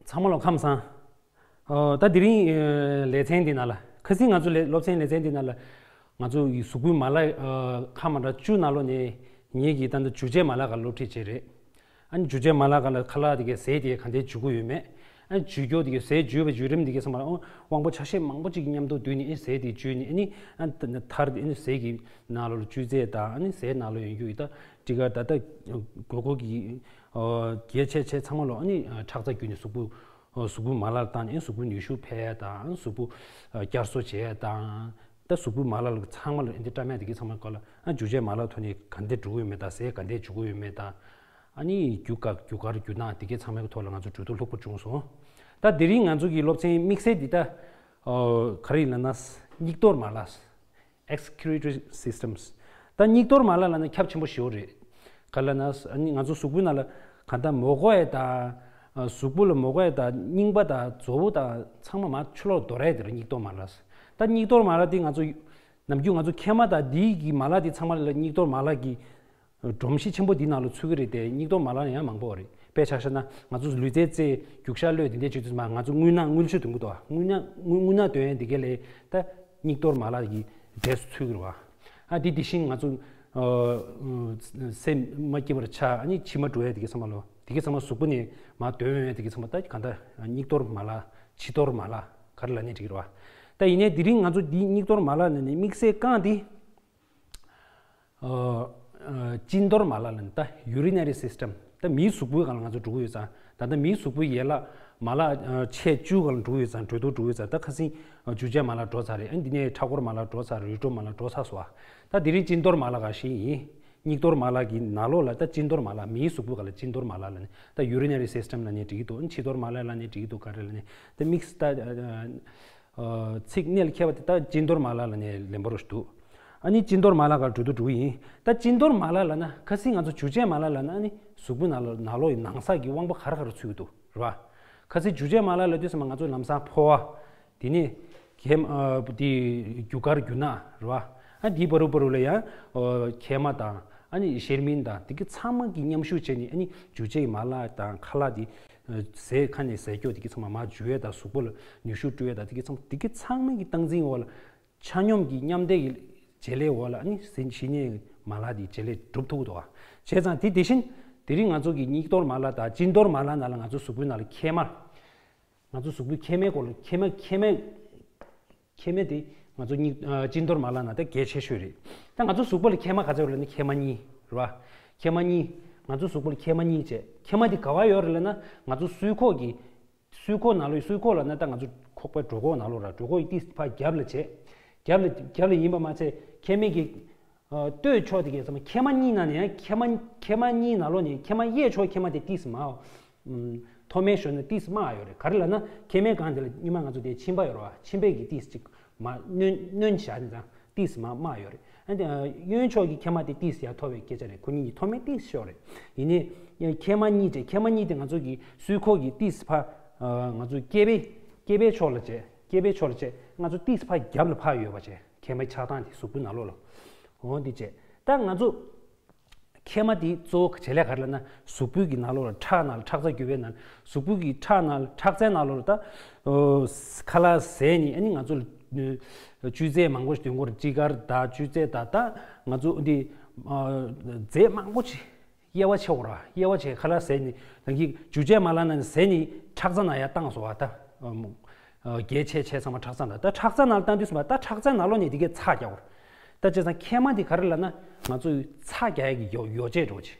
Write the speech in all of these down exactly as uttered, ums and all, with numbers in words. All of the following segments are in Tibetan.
ཚང་མ་ལ་ཁམས་བཟང་། ཨོ། ད་དེ་རིང་ཨེ་ལེ་ཚན་འདི་ནང་ལ། ཁ་སང་ང་ཚོ་ལེ་སློབ་ཚན་ལེ་ཚན་འདི་ནང་ལ་ང་ཚོ་ཡི་གཟུགས་པོའི་མ་ལག་ཨ་ཁ་མ་འདྲ་བཅུ་ནང་ལོགས་ནས་ངེད་ཀྱིས་ད་ལྟ་འཇུ་བྱེད་མ་ལག་ག་སློབ་ཁྲིད་བྱས་རེད། ཨ་ནི་འཇུ་བྱེད་མ་ལག་ག་ལ་ཁ་ལག་དེ་གའི་ཟས་དེ་ག་འདྲས་འཇུ་གི་ཡོད་མེད། ཨ་ནི་འཇུ་སྐྱོར་དེ་གའི་ཟས་འཇུས་པའི་འཇུ་རིམ་དེ་གའི་ཚང་མ་ལ་ཨོ་དབང་པོ་ཆ་ཤས་མང་པོ་ཅིག་གི་མཉམ་དུ་བསྡུས་ནས་ཨེ་ཟས་དེ་འཇུས་ནས་ཨ་ནི་ཨ་ནི་མཐར་དེ་ཨ་ནི་ཟས་ཀྱི་ནང་ལོགས་ལ་བཅུད་རྫས་དང་ཨ་ནི་ཟས་ནང་ལོགས་ཡོད་རྒྱུ་ཡི་ད་ཊི་ཀ་ད་ལྟ་དགོས་མཁོ་གི་ཨོ་གལ་ཆེ་ཆེ་ཚང་མ་ལོ་ཨ་ནི་ཁྲག་རྩ་བརྒྱུད་ནས་གཟུགས་པོ་གཟུགས་པོའི་མ་ལག་བཏང་ནས་གཟུགས་པོའི་ནུས་ཤུགས་འཕེལ་ཡ་དང་གཟུགས་པོ་བསྐྱར་གསོ་བྱེད་ཡ་དང་། ད་གཟུགས་པོའི་མ་ལག་ཚང་མ་ལ་འདི་བཀྲམ་ཡ་དེ་གའི་ཚང་མ་སྐོར་ལ་ཨ་འཇུ་བྱེད་མ་ལག་ཐོག་ནས་ག་འདྲ་འགྲོ་གི་ཡོད་མེད་དང་ཟས་ག་འདྲ་འཇུ་གི་ཡོད་མེད་དང་། ཨ་ནི་རྒྱུ་ག་རྒྱུ་གར་རྒྱུ་ནག་དེ་གའི་ཚང་མའི་ཐོག་ལ་ང་ཚོ་གྲོས་བསྡུར་ལྷུག་པོ་བྱུང་སོང་། ད་དེ་རིང་ང་ཚོ་གི་སློབ་ཚན་དམིགས་བསལ་འདི་ད་ག་རེ་ཡིན་ལབ་ན་སྙིགས་གཏོར་མ་ལག Excretory systems། ད་སྙིགས་གཏོར་མ་ལག་ལབ་ན་ཁྱབ་ཆེན་པོ་ཞེ་པོ་རེད། ག་ལབ་ན་ཨ་ནི་ང་ཚོ་གཟུགས་པོའི་ནང་ལ་ག་ད་མོ་གོ་ཡ་དང་གཟུགས་པོ་ལ་མོ་གོ་ཡ་དང་རྙིང་པ་དང་རྫོབ་པོ་དང་ཚང་མ་མར་ཕྱི་ལོགས་འདོར་ཡ་དེ་རེད་སྙིགས་གཏོར་མ་ལག། ད་སྙིགས་གཏོར་མ་ལག་དེ་ང་ཚོ་ནམ་རྒྱུན་ང་ཚོ་མཁལ་མ་དང་འདི་གི་མ་ལག་དེ་ཚང་མ་ལ་སྙིགས་གཏོར་མ་ལག་གི་སྒྲོམ་གཞི་ཆེན་པོ་འདི་ནང་ལ་ཚུད་ཀྱི་རེད་དེ། སྙིགས་གཏོར་མ་ལག་ཡང་མང་པོ་རེད། དཔེ་ཆ་བཞག་ན་ང་ཚོ་ལུས་རྩལ་རྩེད་རྒྱུག་ཤར་གློད་དེ་འདྲའི་བྱེད་དུས་མ་ང་ཚོ་རྔུལ་ནག་རྔུལ་ཆུ་འདོན་གི་འདུག་རྔུལ་ནག་རྔུལ་རྔུལ་ནག་འདོན་ཡ་འདི་ག་ལས་ད་སྙིགས་གཏོར་མ་ལག་གི་གྲས་སུ་ཚུད་ཀྱི་རེད་བ། ཨ་འདི་དེ་བཞིན་ང་ཚོ་སེམས་མ་སྐྱིད་པར་ཆགས་ཨ་ནི་མཆི་མ་འགྲོ་ཡ་དེ་གའི་ཚང་མ་ལོ་དེ་གའི་ཚང་མ་གཟུགས་པོ་ནས་མ་འདོན་ཡ་དེ་གའི་ཚང་མ་ད་ག་ད་སྙིགས་གཏོར་མ་ལག་མཆི་གཏོར་མ་ལག་ག་རེ་ལབ་ནས་འགྲིག་གི་རེད་བ། ད་ཡིན་ནའི་དེ་རིང་ང་ཚོ་འདི་སྙིགས་གཏོར་མ་ལག་ནས་ནི་དམིགས་བསལ་རྐང་འདི། གཅིན་གཏོར་མ་ལག་ལ་ནི་ད་urinary system། ད་མིའི་གཟུགས་པོའི་སྒང་ལ་ང་ཚོ་འགྲོ་གི་ཡོད་ཙང་ད་ལྟ་མིའི་གཟུགས་པོའི་ཡན་ལག་མ་ལག་ཆེ་བཅུ་སྒང་ལ་འགྲོ་གི་ཡོད་ཙང་གྲོས་བསྡུར་འགྲོ་གི་ཡོད་ཙང་ད་ཁ་སང་འཇུ་བྱེད་མ་ལག་འགྲོ་ཚར་རེད། ཨ་འདི་ནས་ཁྲག་འཁོར་མ་ལག་འགྲོ་ཚར། རུས་སྒྲོམ་མ་ལག་འགྲོ་ཚར་སོང་བ། ད་དེ་རིང་གཅིན་གཏོར་མ་ལག་ག་ཤེད་ཡིན། སྙིགས་གཏོར་མ་ལག་གི་ནང་ལོགས་ལ་ད་གཅིན་གཏོར་མ་ལག་མིའི་གཟུགས་པོའི་སྒང་ལ་གཅིན་གཏོར་མ་ལག་ལ་ནི་ད་urinary system་ལ་ནི་འགྲིག་གི་འདུག་མཆི་གཏོར་མ་ལག་ལ་ནི་འགྲིག་གི་འདུག་ག་རེ་ལ་ནི་ད་དམིགས་ད། ཚིག་གནད་ལ་འཁེལ་བ་དེ་ད་གཅིན་གཏོར་མ་ལག་ལ་ནས་ལན་པོ་རུ་འདུག་ཨ་ནི་གཅིན་གཏོར་མ་ལག་ག་གྲོས་བསྡུར་འགྲོ་གི་ཡིན། ད་གཅིན་གཏོར་མ་ལག་ལབ་ན་ཁ་སང་ང་ཚོ་འཇུ་བྱེད་མ་ལག་ལབ་ན་ཨ་ནི་གཟུགས་པོའི་ནང་ལོགས་ནང་ལོགས་ཡི་ནང་གསེས་ཀྱི་དབང་པོ་ག་རེ་ག་རེ་ཚུད་ཀྱི་འདུག་རེད་བ། ཁ་སང་འཇུ་བྱེད་མ་ལག་ལབ་དུས་ཙམ་པ་ང་ཚོ་ལམ་སང་ཕོ་བ། དེ་ནས་གད་མ་དེ་རྒྱུ་སྐར་རྒྱུ་ནག་རེད་བ། ཨ་འདི་བར་དུ་བར་དུ་ལ་ཡང་མཁལ་མ་དང་ཨ་ནི་གཤེར་རྨེན་དང་དེ་གི་ཚང་མ་གི་མཉམ་ཞུགས་བྱས་ནས་ཨ་ནི་འཇུ་བྱེད་ཀྱི་མ་ལག་དང་ཁ་ལག་དེ་ཟས་ཁ་ནས་ཟས་སྐྱོ་དེ་གི་ཚང་མ་མར་འཇུ་ཡས་དང་གཟུགས་པོ་ལ་ནུས་ཤུགས་སྤྲོད་ཡས་དང་དེ་གི་ཚང་དེ་གི་ཚང་མ་གི་སྟངས་འཛིན་འོག་ལ་ཆ་སྙོམས་ཀྱི་མཉམ་འདྲེས་ཀྱི་བྱེད་ལས་འོག་ལ་ཨ་ནི་ཟིན་ཞི་གནས་མ་ལག་དེ་བྱེད་ལས་སྒྲུབ་ཐུབ་འདུག་བ། བྱས་ཙང་དེ་དེ་བཞིན་དེ་རིང་ང་ཚོ་གི་སྙིགས་གཏོར་མ་ལག་དང་གཅིན་གཏོར་མ་ལག་ནང་ལ་ང་ཚོ་གཟུགས་པོའི་ནང་ལ་མཁལ་མ། ང་ཚོ་གཟུགས་པོའི་མཁལ་མའི་སྐོར་ལ་མཁལ་མ་མཁལ་མ། མཁལ་མ་དེ་ང་ཚོ་སྙིགས་ཨ་གཅིན་གཏོར་མ་ལག་ནང་ད་གལ་ཆེ་ཤོས་རེད། ད་ང་ཚོ་གཟུགས་པོ་ལ་མཁལ་མ་ག་ཚོད་ཡོད་ལབ་ན་མཁལ་མ་གཉིས་རེད་བ། མཁལ་མ་གཉིས། ང་ཚོ་གཟུགས་པོ་ལ་མཁལ་མ་གཉིས་བྱས། མཁལ་མ་དེ་ག་བ་ཡོད་རེད་ལབ་ན་ང་ཚོ་སྲུས་ཁོག་གི་སྲུས་ཁོག་ནང་ལོགས་སྲུས་ཁོག་ལབ་ན་ད་ང་ཚོ་ཁོག་པའི་གྲོད་ཁོག་ནང་ལོགས་ར། གྲོད་ཁོག་གི་ཏིས་ཕར་རྒྱབ་ལ་བྱས། རྒྱབ་ལ་རྒྱབ་ལ་ཡིན་པ་མ་ཚད་མཁལ་མའི་གི་ཨ་སྟོད་ཕྱོགས་དེ་གའི་ཚང་མ་མཁལ་མ་གཉིས་ནང་ནས་ཡང་མཁལ་མ་མཁལ་མ་གཉིས་ནང་ལོགས་ནས་མཁལ་མ་གཡས་ཕྱོགས་མཁལ་མ་དེ་ཏིས་མར། ཨུམ། མཐོ་དམན་ཞོར་ནས་ཏིས་དམའ་ཡོད་རེད། ག་རེ་ལབ་ན་མཁལ་མའི་སྒང་དེ་ལ་སྙིང་མ་ང་ཚོ་དེ་མཆིན་པ་ཡོད་རེད་བ། མཆིན་པའི་གི་ཏིས་ཅིག་མར་གནོན་གནོན་བཞག་ནས་ཙང་ཏིས་མར་དམའ་ཡོད་རེད། ཨ་ནི་གཡོན་ཕྱོགས་ཀྱི་མཁལ་མ་དེ་ཏིས་ཡར་མཐོ་བའི་སྐད་ཆ་རེད། ཁོ་གཉིས་ཀྱི་མཐོ་དམན་ཏིས་ཤོར་རེད། ཡིན་ནའི་མཁལ་མ་གཉིས་དེ་མཁལ་མ་གཉིས་དེ་ང་ཚོ་གི་སྲུས་ཁོག་གི་ཏིས་ཕར་ང་ཚོ་སྐེད་པའི་སྐེད་པའི་ཕྱོགས་ལ་བྱས། སྐེད་པའི་ཕྱོགས་ལ་བྱས། ང་ཚོ་ཏིས་ཕར་རྒྱབ་ལ་ཕར་ཡོད་པ་བྱས། མཁལ་མའི་ཆགས་སྟངས་དེ་གཟུགས་པོའི་ནང་ལོགས་ལ། འོ་འདི་བྱས། ད་ང་ཚོ་མཁལ་མ་དེ་གཙོ་བོ་བྱེད་ལས་ག་རེ་ལབ་ན་གཟུགས་པོའི་གི་ནང་ལོགས་ལ་ཁྲག་ནང་ལ་ཁྲག་རྩ་རྒྱུ་བའི་ནང་གཟུགས་པོའི་གི་ཁྲག་ནང་ལ་ཁྲག་རྩའི་ནང་ལོགས་ལ་ད་ཁ་ལག་ཟས་ནི་ཨ་ནི་ང་ཚོ་ལ་བཅུད་རྫས་མང་པོ་ཞིག་འདོན་གྱི་ཡོད་རེད། ཅི་དཀར་དང་བཅུད་རྫས་དང་ད་ང་ཚོ་འདི་རྫས་མང་པོ་ཅིག་དབྱེ་བ་ཕྱེ་དགོས་ར། དབྱེ་བ་ཕྱེ་ཁ་ལག་ཟས་ནི་རང་གི་འཇུ་བྱེད་མ་ལག་ནང་ནས་ཟས་ནི་ཁྲག་རྩ་ནང་ཡར་བཏང་སོང་བ་ད། གལ་ཆེ་ཆེ་ཚང་མ་ཁྲག་རྩ་ནང་ད་ཁྲག་རྩ་ནང་ལ་བཏང་དུས་ཙམ་པ་ད་ཁྲག་རྩའི་ནང་ལོགས་ནས་དེ་གས་ཚྭ་རྒྱག་དགོས་ར། ད་བྱས་ཙང་མཁལ་མ་དེ་ག་རེ་ལབ་ན་ང་ཚོས་ཚྭ་རྒྱག་ཡག་གི་ཡོ་ཡོ་བྱད་འདྲ་བོ་ཅིག་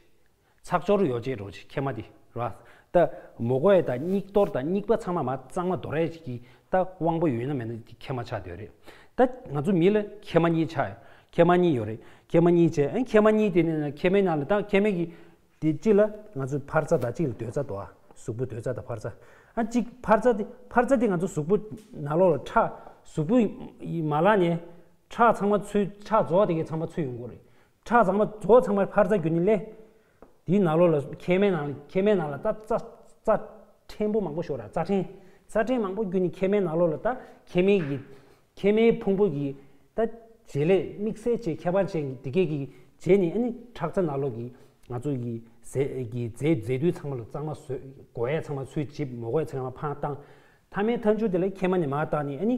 ཚགས་སྦྱོར་ཡོ་བྱད་འདྲ་བོ་ཅིག་མཁལ་མ་དེ་ར། ད་མོ་གོ་ཡ་ད་སྙིགས་གཏོར་དང་སྙིགས་པ་ཚང་མ་མར་གཙང་མ་འདོར་ཡ་ཅིག་གི་ད་དབང་པོ་ཡོད་ན་མེད་ན་དེ་མཁལ་མ་ཆགས་བསྡད་ཡོད་རེད། ད་ང་ཚོ་མི་ལ་མཁལ་མ་གཉིས་ཆགས་ཡོད། མཁལ་མ་གཉིས་ཡོད་རེད། མཁལ་མ་གཉིས་བྱས། ཨ་མཁལ་མ་གཉིས་དེ་ནི་མཁལ་མའི་ནང་ལ་ད་མཁལ་མའི་གི་དེ་གཅིག་ལ་ང་ཚོ་འཕར་རྩ་དང་གཅིག་ལ་སྡོད་རྩ་འདུག་ཨ། གཟུགས་པོ་སྡོད་རྩ་དང་འཕར་རྩ། ཨ་གཅིག་འཕར་རྩ་དེ་འཕར་རྩ་དེ་ང་ཚོ་གཟུགས་པོ་ནང་ལོགས་ལ་ཁྲག་གཟུགས་པོའི་མ་ལག་ནས་ཁྲག་ཚང་མ་ཚུར་ཁྲག་རྫོགས་དེ་གས་ཚང་མ་ཚུར་ཡོང་གི་རེད། ཁྲག་ཚང་མ་རྫོགས་ཚང་མ་འཕར་རྩ་བརྒྱུད་ནས་སླེབས། དེའི་ནང་ལོགས་ལ་མཁལ་མའི་ནང་ལ་མཁལ་མའི་ནང་ལ་ད་རྩ་རྩ་ཕྲན་བུ་མང་པོ་ཤོར་ར། རྩ་ཕྲན་རྩ་ཕྲན་མང་པོ་བརྒྱུད་ནས་མཁལ་མའི་ནང་ལོགས་ལ་ད་མཁལ་མའི་གི་མཁལ་མའི་ཕུང་པོ་གི་ད་བྱེད་ལས་དམིགས་བསལ་བྱེད་ཁྱད་པར་ཅན་གྱི་དེ་གས་ཀྱི་བྱས་ནས་ཨ་ནི་ཁྲག་རྩ་ནང་ལོགས་ཀྱི་ ང་ཚོ་གི་ཟས་ཀྱི་རྫས་རྫས་དུས་ཚང་མ་ལ་གཙང་མ་བཟོས། དགོས་ཡས་ཚང་མ་ཚུར་བྱེད། མ་དགོས་ཡས་ཚང་མ་ཕར་བཏང་། མཐའ་མའི་མཐའ་མཇུག་དེ་ལ་མཁལ་མ་ནས་མར་བཏང་ནས། ཨ་ནི་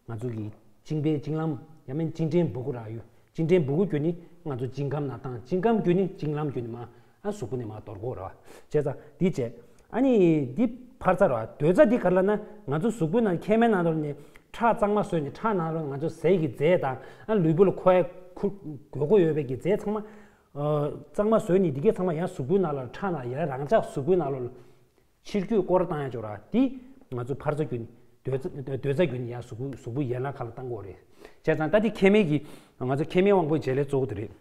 ང་ཚོ་གི་གཅིན་པའི་གཅིན་ལམ། ཡང་མིན་གཅིན་ཕྲན་སྦུ་གུ་རག་ཡོད། གཅིན་ཕྲན་སྦུ་གུ་བརྒྱུད་ནས་ང་ཚོ་གཅིན་སྐམ་ནང་བཏང་། གཅིན་སྐམ་བརྒྱུད་ནས་གཅིན་ལམ་བརྒྱུད་ནས་མར། ཨ་གཟུགས་པོ་ནས་མར་འདོར་དགོས་རེད་བ། བྱས་ཙང་འདི་བྱས། ཨ་ནི་འདི་ཕར་ཚར་བ། དོན་རྩ་འདི་ག་རེ་ལབ་ན། ང་ཚོ་གཟུགས་པོའི་ནང་མཁལ་མའི་ནང་དུ་ནས་ཁྲག་གཙང་མ་བཟོས་ནས། ཁྲག་ནང་ལ་ང་ཚོ་ཟས་ཀྱི་རྫས་དང་། ཨ་ལུས་པོ་ལ་མཁོ་ཡ་ཁུ་དགོས་མཁོ་ཡོད་པའི་གི་རྫས་ཚང་མ། ཨ་གཙང་མ་བཟོས་ནས་འདི་གས་ཚང་མ་ཡང་གཟུགས་པོའི་ནང་ལ། ཁྲག་ནང་ཡང་རང་འཇགས་གཟུགས་པོའི་ནང་ལོགས་ལ་ཕྱིར་སྐྱོད་སྐོར་བཏང་ཡ་ཅིག་ཡོད་རེད་བ། འདི་ང་ཚོ་ཕར་ཚུར་བརྒྱུད་ནས། དོན་རྩ་དོན་རྩ་བརྒྱུད་ནས་ཡང་གཟུགས་པོ་གཟུགས་པོ་ཡན་ལག་ཁག་ལ་བཏང་དགོས་རེད། བྱས་ཙང་ད་འདི་མཁལ་མའི་གི། ང་ཚོ་མཁལ་མའི་དབང་པོའི་བྱེད་ལས་གཙོ་བོ་དེ་རེད།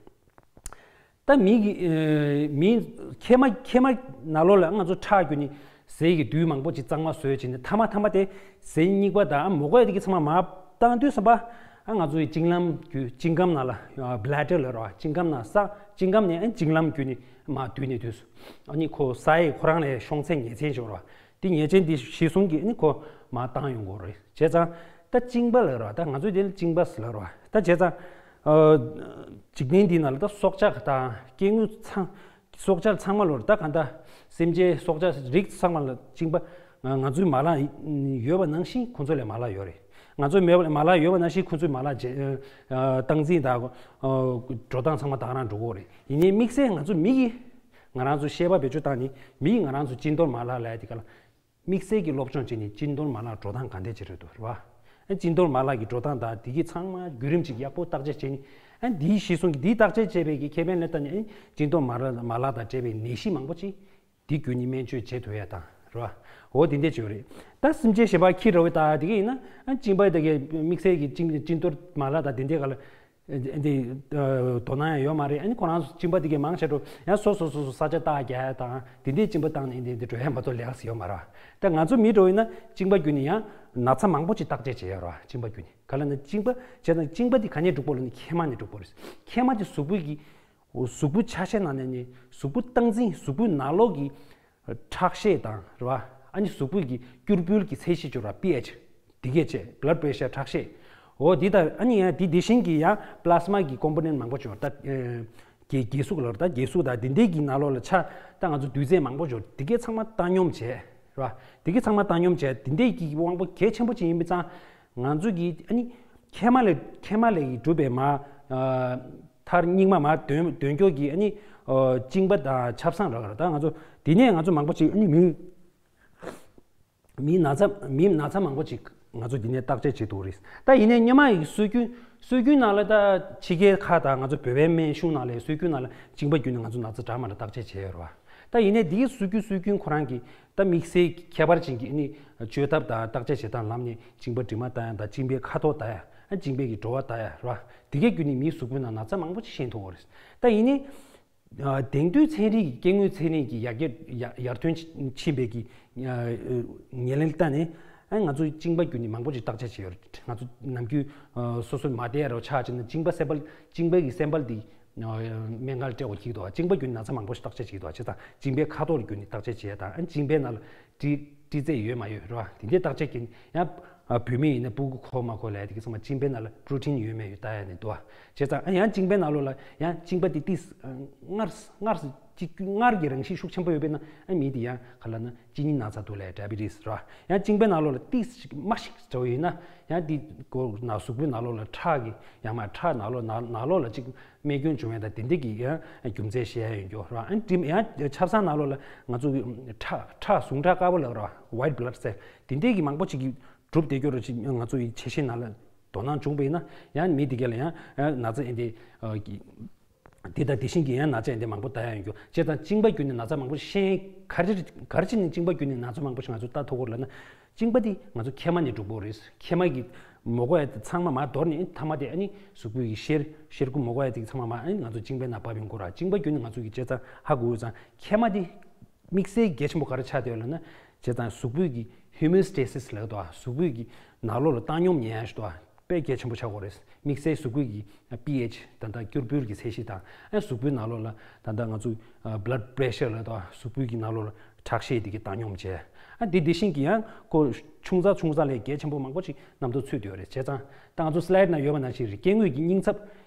ད་མི་གི་ཨེ་མི་མཁལ་མ་མཁལ་མ་ནང་ལོགས་ལ་ང་ཚོ་ཁྲག་བརྒྱུད་ནས་ཟས་ཀྱི་དུས་མང་པོ་ཅིག་གཙང་མ་བཟོས་བྱས་ནས། མཐའ་མ་མཐའ་མ་དེ་ཟས་རྙིང་པ་དང་མ་དགོས་ཡ་དེ་གི་ཚང་མ་མར་བཏང་དུས་ཙམ་པ། ཨ་ང་ཚོ་ཡི་གཅིན་ལམ་བརྒྱུད། གཅིན་སྐམ་ནང་ལ། ཨ་བྷི་ལེ་ཌར་ལབ་རེད་བ། གཅིན་སྐམ་ནང་ས། གཅིན་སྐམ་ནས་ཨ་གཅིན་ལམ་བརྒྱུད་ནས་མར་བསྡུས་ནས། དུས་སུ་ཨ་ནི་ཁོ་ས་ཡི་ཁོ་རང་ལ་ཤོང་ཚད་ངེས་ཅན་ཅིག་ཡོད་རེད་བ། དེ་ངེས་ཅན་དེ་གཞིར་བཟུང་གིས་ཨ་ནི་ཁོ་མར་བཏང་ཡོང་གི་ཡོད་རེད། བྱས་ཙང་ད་གཅིན་པ་ལབ་རེད་བ། ད་ང་ཚོས་དེ་ལ་གཅིན་པ་ཟེར་ལབ་རེད་བ། ད་བྱས་ཙང་ཨ་འཇིག་རྟེན་འདི་ནང་ལ་ད་སྲོག་ཆགས་དང་སྐྱེ་དངོས་ཚང་། སྲོག་ཆགས་ཚང་མ་ལོར། ད་གང་ལྟར་སེམས་ཅན་སྲོག་ཆགས་རིགས་ཚང་མ་ལ་གཅིན་པ་ང་ང་ཚོའི་མ་ལག་ཡོད་པ་ནང་བཞིན་ཁོ་ཚོ་ལ་མ་ལག་ཡོད་རེད། ང་ཚོའི་མ་ལག་ཡོད་པ་ནང་བཞིན་ཁོ་ཚོའི་མ་ལག་བྱེད། ཨ་སྟངས་འཛིན་དང་། ཨ་འགྲོ་སྟངས་ཚང་མ་དེ་ག་རང་འགྲོ་གི་ཡོད་རེད། ཡིན་ནའི་དམིགས་བསལ་ང་ཚོ་མི་གིས་ང་རང་ཚོ་ཤེས་པ་བེད་སྤྱོད་བཏང་ནས། མི་གིས་ང་རང་ཚོ་གཅིན་གཏོར་མ་ལག་ལབ་ཡ་དེ་ག་ལ་དམིགས་བསལ་གྱི་སློབ་སྦྱོང་བྱས་ནས། གཅིན་གཏོར་མ་ལག་འགྲོ་སྟངས་ག་འདྲ་ཅིག་རེད་འདུག་རེད་བ། ཨ་གཅིན་གཏོར་མ་ལག་གི་འགྲོ་སྟངས་དང་དེ་གི་ཚང་མ་བརྒྱུད་རིམ་ཅིག་ཡག་པོ་བརྟག་དཔྱད་བྱས་ནས། ཨ་འདིའི་གཞིར་བཟུང་གིས། འདིའི་བརྟག་དཔྱད་བྱས་པའི་གི་ཁེ་ཕན་ལ་བལྟས་ནས། ཨ་གཅིན་གཏོར་མ་ལག་མ་ལག་དང་འབྲེལ་བའི་ནད་གཞི་མང་པོ་ཅིག་འདི་བརྒྱུད་ནས་སྨན་བཅོས་བྱེད་ཐུབ་ཡ་དང་། རེད་བ། འོ་དེ་འདྲ་ཅིག་ཡོད་རེད། ད་སེམས་ཅན་གཞན་པ་ཁྱི་ར་བོ་དང་དེ་གི་ཡིན་ན། ཨ་གཅིན་པ་དེ་གི་དམིགས་བསལ་གྱི་གཅིན་གཅིན་གཏོར་མ་ལག་དང་དེ་འདྲའི་སྒང་ལ། ཨ་འདི་ཨ་དོ་སྣང་ཡང་ཡོད་མ་རེད། ཨ་ནི་ཁོ་རང་ཚོ་གཅིན་པ་དེ་གས་མང་ཆེ་འགྲོ་ཡང་སོ་སོ་སོ་སོ་ས་ཆ་རྟགས་རྒྱག་ཡ་དང་དེ་འདྲའི་གཅིན་པ་བཏང་ནས་འདི་འདི་འགྲོ་ཡ་མ་གཏོགས་ལས་ཀ་ཡོད་མ་རེད། ད་ང་ཚོ་མི་འགྲོ་ཡིན་ན་གཅིན་པ་བརྒྱུད་ནས་ཡང་ན་ཚ་མང་པོ་ཅིག་བརྟག་དཔྱད་བྱེད་ཡ་རེད་བ། གཅིན་པ་བརྒྱུད་ནས། ག་ལབ་ན་གཅིན་པ་བྱས་ན། གཅིན་པ་དེ་ག་ནས་འགྲོ་གི་ཡོད་ལབ་ན་མཁལ་མ་ནས་འགྲོ་གི་ཡོད་རེད། མཁལ་མ་དེ་གཟུགས་པོའི་གི་གཟུགས་པོ་ཆ་ཤས་ནང་ནས་ནི། གཟུགས་པོ་སྟངས་འཛིན། གཟུགས་པོའི་ནང་ལོགས་ཀྱི་ཁྲག་ཤེད་དང་རེད་བ། ཨ་ནི་གཟུགས་པོའི་གི་སྐྱུར་འབུལ་གྱི་ཚད་གཞི་ཅིག་ཡོད་རེད་བ། པི་ཨེཆ། དེ་གས་བྱས། blood pressure། ཁྲག་ཤེད། འོ་འདི་དང་། ཨ་ནི་ཡང་དེ་དེ་བཞིན་གྱི་ཡང་plasma་གི་component་མང་པོ་ཅིག་ཡོད་རེད། ད་ཨེ་གི་གས་གཟུགས་ལབ་རེད། ད་གས་གཟུགས་དང་དེ་འདྲའི་གི་ནང་ལོགས་ལ་ཆ། ད་ང་ཚོ་འདུས་ཚད་མང་པོ་ཅིག་ཡོད་རེད། དེ་གས་ཚང་མ་བཏང་སྙོམས་བྱས་རེད་བ། དེ་གས་ཚང་མ་བཏང་སྙོམས་བྱས། དེ་འདྲའི་གི་དབང་པོ་གལ་ཆེན་པོ་ཅིག་ཡིན་པ་ཙང་། ང་ཚོ་གི་ཨ་ནི་མཁལ་མ་ལ། མཁལ་མ་ལས་གྲུབ་པའི་མ་ཨ་མཐར་རྙིང་མ་མར་འདོན་འདོན་སྐྱོར་གྱི། ཨ་ནི་ཨ་གཅིན་པ་དང་ཆབ་གསང་རེད་བ། ད་ང་ཚོ་དེ་ནས་ང་ཚོ་མང་པོ་ཅིག་ཨ་ནི་མི་མིའི་ན་ཚ། མིའི་ན་ཚ་མང་པོ་ཅིག་ང་ཚོ་འདི་ནས་བརྟག་དཔྱད་བྱེད་ཐུབ་རེད། ད་ཡིན་ནའི་སྔོན་མ་ཡི་སྲོལ་རྒྱུན། སྲོལ་རྒྱུན་ནང་ལ་ད་ཕྱི་རྒྱལ་ཁག་དང་ང་ཚོ་བོད་པའི་སྨན་གཞུང་ནང་ལ། སྲོལ་རྒྱུན་ནང་ལ་གཅིན་པ་བརྒྱུད་ནས་ང་ཚོ་ན་ཚ་དྲག་མ་དྲག་བརྟག་དཔྱད་བྱས་ཡོད་རེད་བ། ད་ཡིན་ནའི་འདིའི་སྲོལ་རྒྱུན། སྲོལ་རྒྱུན་ཁོ་རང་གི་ད་དམིགས་བསལ་ཁྱད་པར་ཅན་གྱི་ཨ་ནི་བཅོས་ཐབས་དང་བརྟག་དཔྱད་བྱེད་སྟངས་ལམ་ནས་གཅིན་པ་དྲི་མ་བལྟ་ཡ་དང་། གཅིན་པའི་ཁ་དོག་བལྟ་ཡ། ཨ་གཅིན་པའི་གི་བྲོ་བ་བལྟ་ཡ་རེད་བ། དེ་གའི་བརྒྱུད་ནས་མིའི་གཟུགས་པོའི་ནང་ན་ཚ་མང་པོ་ཅིག་ཤེས་ཐུབ་ཡོད་རེད། ད་ཡིན་ནའི་ཨ་དེང་དུས་ཚན་རིག་གི། སྐྱེ་དངོས་ཚན་རིག་གི་ཡར་རྒྱས་ཡར་ཡར་ཐོན་ཕྱིན་པའི་གི་ཨ་ཉེར་ལེན་ལྟ་ནས། ཨ་ང་ཚོས་གཅིན་པ་བརྒྱུད་ནས་མང་པོ་ཅིག་བརྟག་དཔྱད་བྱས་ཡོད་རེད། ང་ཚོ་ནམ་རྒྱུན་ཨ་སོ་སོ་མ་བསྡད་རོགས་ཆགས་བྱས་ན། གཅིན་པ་སེམ་པ། གཅིན་པའི་གི་སེམ་པ་འདི་ཨ་སྨན་ཁང་ལ་སྤྲད་དགོས་ཀྱི་འདུག་གཅིན་པ་བརྒྱུད་ནས་ན་ཚ་མང་པོ་ཞིག་བརྟག་དཔྱད་བྱེད་ཀྱི་འདུག་བྱས་ཙང་གཅིན་པའི་ཁ་དོག་ལ་བརྒྱུད་ནས་བརྟག་དཔྱད་བྱས་དང་། ཨ་གཅིན་པའི་ནང་ལ་ཏྲི་ཏྲི་རྫས་ཡོད་མ་ཡོད་རེད་བ། དེ་འདྲའི་བརྟག་དཔྱད་བྱས་ནས། ཡང་ཨ་བོད་མི་ཡིན་ན་སྤུ་གུ་ཁོག་མ་ཁོག་ལབ་ཡ་དེ་གི་ཚང་མ། གཅིན་པའི་ནང་ལ་པྲོ་ཊིན་ཡོད་མེད་ཡོད་ལྟ་ཡ་ནས་འདུག་བ། བྱས་ཙང་ཨ་ཡང་གཅིན་པའི་ནང་ལོགས་ལ་ཡང་གཅིན་པ་དེ་ཏིས་ཨ་མངར་མངར་ཅིག་མངར་གྱི་རང་བཞིན་ཤུགས་ཆེན་པོ་ཡོད་པས་ན། ཨ་མི་དེ་ཡང་ག་ལབ་ན་གཅིན་སྙི་ན་ཚ་འདུག་ལབ་ཡ། ཌའི་བི་ཊི་སི་རེད་བ། ཡང་གཅིན་པའི་ནང་ལོགས་ལ་ཏིས་ཅིག་མ་ཞིག་འདྲ་བོ་ཡིན་ན། ཡང་དེ་གོ་ན་གཟུགས་པོའི་ནང་ལོགས་ལ་ཁྲག་གི། ཡང་མ་ཁྲག་ནང་ལོགས། ནང་ནང་ལོགས་ལ་ཅིག་རྨས་སྐྱོན་བྱུང་ཡ་དང་དེ་འདྲ་གི་ཡང་རྒྱུ་མཚན་བཤད་ཡ་ཡོད་རྒྱུ་རེད་བ། ཨ་ནི་ཡང་ཆབ་གསང་ནང་ལོགས་ལ་ང་ཚོ་གི་ཁྲག་ཁྲག་ཟུངས་ཁྲག་དཀར་པོ་ལབ་རེད་བ། ཝའིཊ་བྷི་ལཌ་སེལ་དེ་འདྲ་གི་མང་པོ་ཅིག་གི་གྲུབ་བསྡད་རྒྱུ་རེད། ཅིག་ང་ཚོ་ཡི་ཆ་ཤས་ནང་ལ་དོ་སྣང་བྱུང་བ་ཡིན་ན། ཡང་མི་དེ་ག་ལ་ཡང་ན་ཚ་ཨེ་འདི་ཨ་གི་དེ་དང་དེ་བཞིན་གྱི་ཡང་ན་ཚ་ཨེ་འདི་མང་པོ་ལྟ་ཡ་ཡོད་རྒྱུ། བྱས་ཙང་གཅིན་པ་བརྒྱུད་ནས་ན་ཚ་མང་པོ་ཤེས། ག་རེ་ག་རེ་བྱས་ནས་གཅིན་པ་བརྒྱུད་ནས་ན་ཚ་མང་པོ་ཞིག་ང་ཚོ་ལྟ་ཐུབ་ཀྱི་རེད་ལབ་ན། གཅིན་པ་དེ་ང་ཚོ་མཁལ་མ་ནས་འགྲོ་གི་ཡོད་རེད། མཁལ་མ་གི་མ་དགོས་ཡ་དེ་ཚང་མ་མར་འདོར་ནས། མཐའ་མ་དེ་ཨ་ནི་གཟུགས་པོའི་གི་གཤེར་གཤེར་ཁུ་མ་དགོས་ཡ་དེ་ཚང་མ་མར་ཨ་ནི་ང་ཚོ་གཅིན་པའི་ནང་བབས་ཡོང་གི་ཡོད་རེད། གཅིན་པ་བརྒྱུད་ནས་ང་ཚོ་གི་བྱས་ཙང་ཧ་གོ་ཡོད་ཙང་། མཁལ་མ་དེ་དམིགས་བསལ་གལ་ཆེན་པོ་ག་རེ་ཆགས་བསྡད་ཡོད་ལབ་ན། བྱས་ཙང་གཟུགས་པོའི་གི་ཧོ་མིའོ་སི་ཊེ་སི་སི་ལབ་ཀྱི་འདུག་བ། གཟུགས་པོའི་གི་ནང་ལོགས་ལ་བཏང་སྙོམས་ཉན་ཡ་ཞིག་འདུག་བ། དཔེ་གལ་ཆེན་པོ་ཆགས་ཀྱི་ཡོད་རེད། དམིགས་བསལ་གཟུགས་པོའི་གི་པི་ཨེཆ་ད་ལྟ་སྐྱུར་འབུལ་གྱི་ཚད་གཞི་དང་། ཨ་གཟུགས་པོའི་ནང་ལོགས་ལ་ད་ལྟ་ང་ཚོ་ཨ་བྷི་ལཌ་པི་རེ་ཤར་ལབ་དང་། གཟུགས་པོའི་གི་ནང་ལོགས་ལ་ཁྲག་ཤེད་དེ་གི་བཏང་སྙོམས་བྱས། ཨ་དེ་དེ་བཞིན་གྱི་ཡང་ཁོ་ཆུང་ཙག་ཆུང་ཙག་ལས་གལ་ཆེན་པོ་མང་པོ་ཞིག་རྣམ་རྟོག་ཚུད་ཡོད་རེད། བྱས་ཙང་ད་ང་ཚོ་སི་ལའེ་ཌི་ནང་ཡོད་པ་ནང་བཞིན་རེད། སྐྱེ་དངོས་ཀྱི་རྙིང་ཚབ།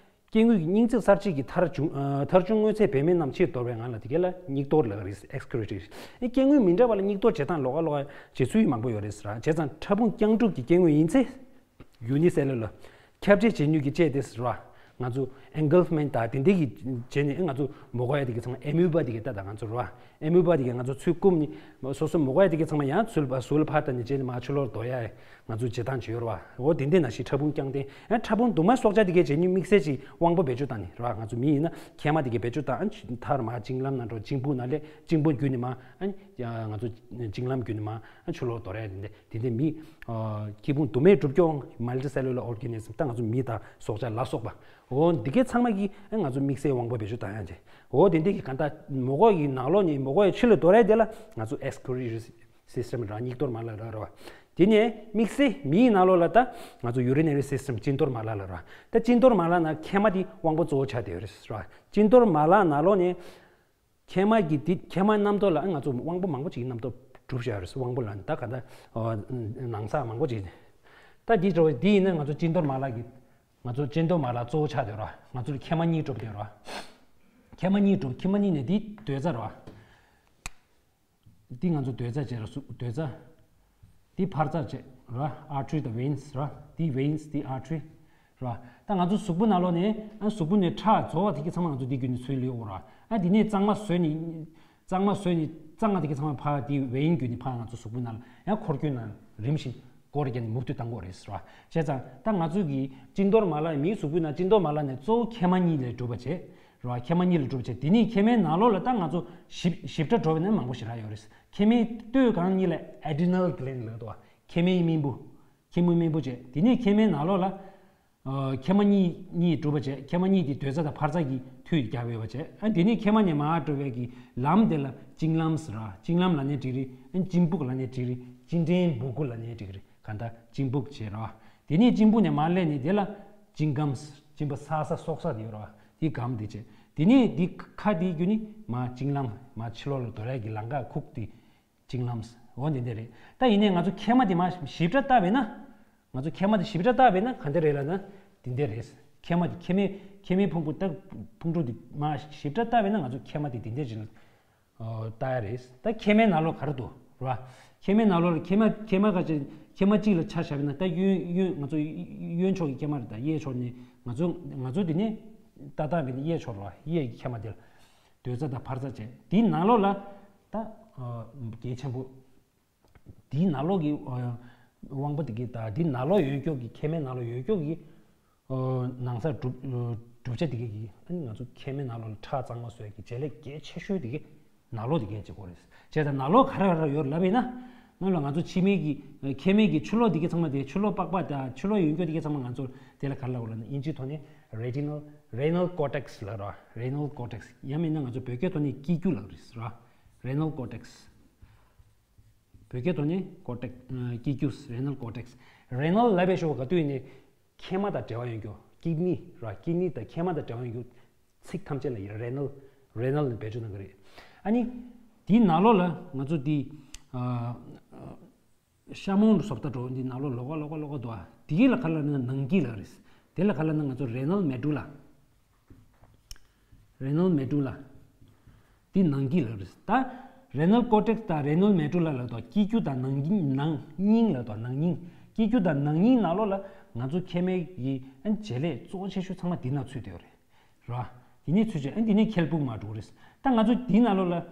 སྐྱེ་དངོས་ཀྱི་སྙིང་རྩིས་གསར་བརྗེ་གི་མཐར་བྱུང་ཨ་མཐར་བྱུང་དངོས་རྫས་བེད་མེད་རྣམས་ཕྱིར་དོར་བའི་ངང་ལ་དེ་ག་ལ་སྙིགས་དོར་ལབ་རེད། ཨེག་སི་ཀུ་རེ་ཊི་རེད། ཨེ་སྐྱེ་དངོས་མི་འདྲ་བ་ལ་སྙིགས་དོར་བྱེད་སྟངས་ལོགས་ཀ་ལོགས་ཀ་བྱེད་ཚུལ་མང་པོ་ཡོད་རེད་ཟེར། བྱས་ཙང་ཕྲ་ཕུང་རྐྱང་གྲུབ་ཀྱི་སྐྱེ་དངོས་ཡིན་ཚེ། ཡུ་ནི་སེ་ལུ་ལར་ཁྱབ་ཆེ་བྱེད་ནུས་ཀྱི་ཅེས་དེ་ཟེར་བ། ང་ཚོ་ཨེན་གལ་མེན་ཊི་དང་དེ་འདྲའི་གི་བྱས་ནས་ང་ཚོ་མོ་གོ་ཡ་དེ་གི་ཚང་མ་ཨེ་མུ་བ་དེ་གི་ལྟ་དང་ང་ཚོ་རེད་བ། ཨེ་མུ་བ་དེ་གི་ང་ཚོ་ཚུར་བསྐུམ་ནས་སོ་སོ་མོ་གོ་ཡ་དེ་གི་ཚང་མ་ཡང་ཚུར་ཕར་ཕར་བཏང་ནས་བྱས་ནས་མར་ཕྱི་ལོགས་ལ་འདོར་ཡ་ང་ཚོ་བྱེད་སྟངས་ཅིག་ཡོད་རེད་བ། འོ་དེ་འདྲ་ནང་བཞིན་ཕྲ་ཕུང་རྐྱང་ལྡན་ཨ་ཕྲ་ཕུང་དུ་མ་སྲོག་ཆགས་དེ་གས་བྱེད་ནུས་དམིགས་བསལ་ཅིག་དབང་པོ་བེད་སྤྱོད་བཏང་ནས་རེད་བ། ང་ཚོ་མི་ཡིན་ན་མཁལ་མ་དེ་གས་བེད་སྤྱོད་བཏང་ཨ་མཐར་མར་གཅིན་ལམ་ནང་འགྲོ། གཅིན་སྤུ་ནང་སླེབས། གཅིན་སྤུ་བརྒྱུད་ནས་མར་ཨ་ང་ཚོ་གཅིན་ལམ་བརྒྱུད་ནས་མར་ཨ་ཕྱི་ལོགས་ལ་འདོར་ཡ་དེ་འདྲ། དེ་འདྲའི་མི། ཨ། སྐྱེ་ཕུང་དུ་མས་གྲུབ་རྒྱུ་མལ་ཊི་སེ་ལུ་ལར་ཨོར་གེ་ནི་ཛམ། ད་ང་ཚོ་མི་དང་སྲོག་ཆགས་ལ་སོགས་པ། འོ་འདི་གའི་ཚང་མ་གིས་ཨ་ང་ཚོ་དམིགས་བསལ་དབང་པོ་བེད་སྤྱོད་བཏང་ཡ་བྱས། འོ་དེ་འདྲའི་གི་གང་ལྟར་མོ་གོ་ཡི་ནང་ལོགས་ནས་མོ་གོ་ཡི་ཕྱི་ལ་འདོར་ཡ་དེ་ལ་ང་ཚོ་ཨེག་སི་ཀུ་རེ་ཊི་སི་སི་ཊམ་ར་སྙིགས་དོར་མ་ལག་ར་ར་བ། དེ་ནས་དམིགས་བསལ་མིའི་ནང་ལོགས་ལ་ད་ང་ཚོ་ཡུ་རི་ནེ་རི་སི་སི་ཊམ་གཅིན་གཏོར་མ་ལག་ལ་ར། ད་གཅིན་གཏོར་མ་ལག་ནང་མཁལ་མ་དེ་དབང་པོ་གཙོ་བོ་ཆགས་བསྡད་ཡོད་རེད་ར། གཅིན་གཏོར་མ་ལག་ནང་ལོགས་ནས། མཁལ་མ་གི་འདི་མཁལ་མ་རྣམ་རྟོག་ལ་ང་ཚོ་དབང་པོ་མང་པོ་ཅིག་རྣམ་རྟོག་གྲུབ་བཞག་རེད། དབང་པོ་ལ་ད་ག་ད་ནང་གསེས་མང་པོ་ཅིག་ད་འདི་འགྲོ་བའི་འདི་ཡིན་ན་ང་ཚོ་གཅིན་གཏོར་མ་ལག་གི་ང་ཚོ་གཅིན་གཏོར་མ་ལག་གཙོ་བོ་ཆགས་བསྡད་ར། ང་ཚོ་ལ་མཁལ་མ་གཉིས་གྲུབ་བསྡད་ར། མཁལ་མ་གཉིས་གྲུབ། མཁལ་མ་གཉིས་ནས་འདི་རྡོས་རྩ་ར། འདི་ང་ཚོ་རྡོས་རྩ་བྱས་ར། གཟུགས་རྡོས་རྩ། འདི་འཕར་རྩ་བྱས་ར། ཨར་ཊི་རི་དང་ཝེན་སི་ར། འདི་ཝེན་སི་འདི་ཨར་ཊི་རི་ར། ད་ང་ཚོ་གཟུགས་པོ་ནང་ལོགས་ནས་ཨ་གཟུགས་པོ་ནས་ཁྲག་རྫོགས་པ་དེ་གི་ཚང་མ་ང་ཚོ་འདི་བརྒྱུད་ནས་ཚུར་ལུས་འོང་ར། ཨ་འདི་ནས་གཙང་མ་བཟོས་ནས་གཙང་མ་བཟོས་ནས་གཙང་མ་དེ་གི་ཚང་མ་ཕར་འདི་ཝེན་བརྒྱུད་ནས་ཕར་ང་ཚོ་གཟུགས་པོ་ནང་ལ་ཡང་འཁོར་སྐྱོད་ནང་རིམ་བཞིན་སྐོར་རྒྱག་ནས་མུ་མཐུད་བཏང་གི་ཡོད་རེད་ར། བྱས་ཙང་ད་ང་ཚོ་གི་གཅིན་གཏོར་མ་ལག་མིའི་གཟུགས་པོའི་ནང་གཅིན་གཏོར་མ་ལག་ནས་གཙོ་བོ་མཁལ་མ་གཉིས་ལས་གྲུབ་པ་བྱས། རེད་བ། མཁལ་མ་གཉིས་ལས་གྲུབ་བྱས། དེ་ནས་མཁལ་མའི་ནང་ལོགས་ལ་ད་ང་ཚོ་ཞིབ་ཞིབ་ཕྲ་འགྲོ་བ་ན་མང་པོ་ཞེ་དྲག་ཡོད་རེད། མཁལ་མའི་སྟོད་སྒང་གཉིས་ལ་ཨེ་ཌི་རི་ནལ་གི་ལེན་ཌི་ལབ་འདུག་བ། མཁལ་མའི་སྨིན་བུ། མཁལ་མའི་སྨིན་བུ་བྱས། དེ་ནས་མཁལ་མའི་ནང་ལོགས་ལ། ཨ། མཁལ་མ་གཉིས་གཉིས་གྲུབ་པ་བྱས། མཁལ་མ་གཉིས་དེ་རྡོས་རྩ་དང་འཕར་རྩ་གིས་མཐུད་རྒྱབ་ཡོད་པ་བྱས། ཨ། དེ་ནས་མཁལ་མ་ནས་མར་འགྲོ་བའི་གི་ལམ་དེ་ལ་གཅིན་ལམ་ཟེར་ར། གཅིན་ལམ་ལབ་ནའི་འགྲིག་རེད། ཨ། གཅིན་སྦུག་ལབ་ནའི་འགྲིག་རེད། གཅིན་ཕྲན་སྦུ་གུ་ལབ་ནའི་འགྲིག་རེད། གང་ལྟར་གཅིན་སྦུག་བྱས་ར། དེ་ནས་གཅིན་སྦུག་ནས་མར་སླེབས་ནས་དེ་ལ་གཅིན་སྒམ། གཅིན་པ་སྲ་ས་སྲོག་ས་དེ་ཡོད་ར། དེ་སྒམ་དེ་བྱས། དེ་ནས་དེ་ཁ་དེའི་བརྒྱུད་ནས་མར་གཅིན་ལམ་མར་ཕྱི་ལོགས་ལ་འདོར་ཡ་གི་ལམ་ཁ་ཁུག་དེ་གཅིན་ལམ། འོ་དེ་འདྲ་རེད། ད་ཡིན་ནའི་ང་ཚོ་མཁལ་མ་དེ་མར་ཞིབ་ཕྲ་བལྟས་པས་ན། ང་ཚོ་མཁལ་མ་དེ་ཞིབ་ཕྲ་བལྟས་པས་ན་ག་འདྲ་རེད་ལབ་ན། དེ་འདྲ་རེད། མཁལ་མ་དེ་མཁལ་མའི་མཁལ་མའི་ཕུང་པོ་ད་ཕུང་པོ་དེ་མར་ཞིབ་ཕྲ་བལྟས་པས་ན་ང་ཚོ་མཁལ་མ་དེ་དེ་འདྲ་ཅིག་ལ། ཨོ། ལྟ་ཡ་རེད། ད་མཁལ་མའི་ནང་ལོགས་ག་རེ་འདུག་རེད་བ། མཁལ་མའི་ནང་ལོགས་ལ་མཁལ་མ་མཁལ་མ་ག་ཅིག་མཁལ་མ་གཅིག་ལ་ཆ་བཞག་པ་ཡིན་ན། ད་གཡོན་གཡོན་ང་ཚོ་གཡོན་ཕྱོགས་ཀྱི་མཁལ་མ་རེད། ད་གཡས་ཕྱོགས་ནས་ང་ཚོ་ང་ཚོ་འདི་ནས་ལྟ་སྟངས་འདི་ནས་གཡས་ཕྱོགས་རེད་བ། གཡས་ཀྱི་མཁལ་མ་དེ་ལ་རྡོས་རྩ་དང་འཕར་རྩ་བྱས། དེའི་ནང་ལོགས་ལ་ད་ཨ་གལ་ཆེན་པོ། དེའི་ནང་ལོགས་ཀྱི་ཨ་དབང་པོ་དེ་གི་ད་དེའི་ནང་ལོགས་ཡོད་ཀྱོག་གི་མཁལ་མའི་ནང་ལོགས་ཡོད་ཀྱོག་གི་ཨ་ནང་གསེས་གྲུབ་ཨ་གྲུབ་ཆ་དེ་གི་གི་ཨ་ནི་ང་ཚོ་མཁལ་མའི་ནང་ལོགས་ལ་ཁྲག་གཙང་མ་བཟོ་ཡ་གི་བྱེད་ལས་གལ་ཆེ་ཤོས་དེ་གི་ནང་ལོགས་དེ་གས་བྱེད་དགོས་རེད། བྱས་ཙང་ནང་ལོགས་ག་རེ་ག་རེ་ཡོད་ལབ་ཡིན་ན། སྔོན་ལ་ང་ཚོ་ཕྱི་མའི་གི་མཁལ་མའི་གི་ཕྱི་ལོགས་དེ་གས་ཚང་མ་དེ། ཕྱི་ལོགས་པགས་པ་དང་ཕྱི་ལོགས་ཡོད་ཀྱོག་དེ་གས་ཚང་མ་ང་ཚོ་དེ་ལ་ག་རེ་ལབ་དགོས་ལབ་ན། དབྱིན་ཇིའི་ཐོག་ནས་རེ་ཊི་ནལ་རེ་ཊི་ནལ་ཀོར་ཊེག་སི་ལབ་ར། རེ་ཊི་ནལ་ཀོར་ཊེག་སི། ཡང་མིན་ན་ང་ཚོ་བོད་སྐད་ཐོག་ནས་སྐྱེ་རྒྱུ་ལབ་རེད་ར། རེ་ཊི་ནལ་ཀོར་ཊེག་སི། བོད་སྐད་ཐོག་ནས་ཀོར་ཊེག་སི། ཨ་སྐྱེ་རྒྱུ། རེ་ཊི་ནལ་ཀོར་ཊེག་སི། རེ་ཊི་ནལ་ལབ་པའི་ཤོག་ག་དུས་ནས་མཁལ་མ་དང་འབྲེལ་བ་ཡོད་ཀྱོག་ཀིཌ་ནི་ར། ཀིཌ་ནི་དང་མཁལ་མ་དང་འབྲེལ་བ་ཡོད་ཀྱོག་ཚིག་ཐམས་ཅད་ལ་ཡིན་ར། རེ་ཊི་ནལ། རེ་ཊི་ནལ་ནས་བེད་སྤྱོད་གནང་གི་རེད། ཨ་ནི་དེའི་ནང་ལོགས་ལ་ང་ཚོ་དེ་ཨ་ཤ་མོང་བཟོ་ལྟ་འདྲ་བོ་འདི་ནང་ལོགས་ལོགས་ཀ་ལོགས་ཀ་ལོགས་ཀ་འདུག་ཨ། དེ་གི་ལ་ག་རེ་ལབ་ན་ནང་སྐྱིད་ལབ་རེད། དེ་ལ་ག་རེ་ལབ་ན་ང་ཚོ་རེ་ཊི་ནལ་མེ་ཌུ་ལ། རེ་ཊི་ནལ་མེ་ཌུ་ལ། འདི་ནང་སྐྱིད་ལབ་རེད། ད་རེ་ཊི་ནལ་ཀོར་ཊེག་སི་དང་རེ་ཊི་ནལ་མེ་ཌུ་ལ་ལབ་དུས་སྐྱེ་རྒྱུ་དང་ནང་སྙིང་། ནང་སྙིང་ལབ་དུས་ནང་སྙིང་། སྐྱེ་རྒྱུ་དང་ནང་སྙིང་ནང་ལོགས་ལ་ང་ཚོ་མཁལ་མའི་གི་ཨ་བྱེད་ལས་གཙོ་བོ་ཆེ་ཤོས་ཚང་མ་འདི་ནང་ཚུད་བསྡད་ཡོད་རེད། རེད་བ། དེ་ནས་ཚུད་བྱས་ཨ་འདི་ནས་མཁལ་སྦུག་མར་འགྲོ་གི་རེད། ད་ང་ཚོ་འདིའི་ནང་ལོགས་ལ།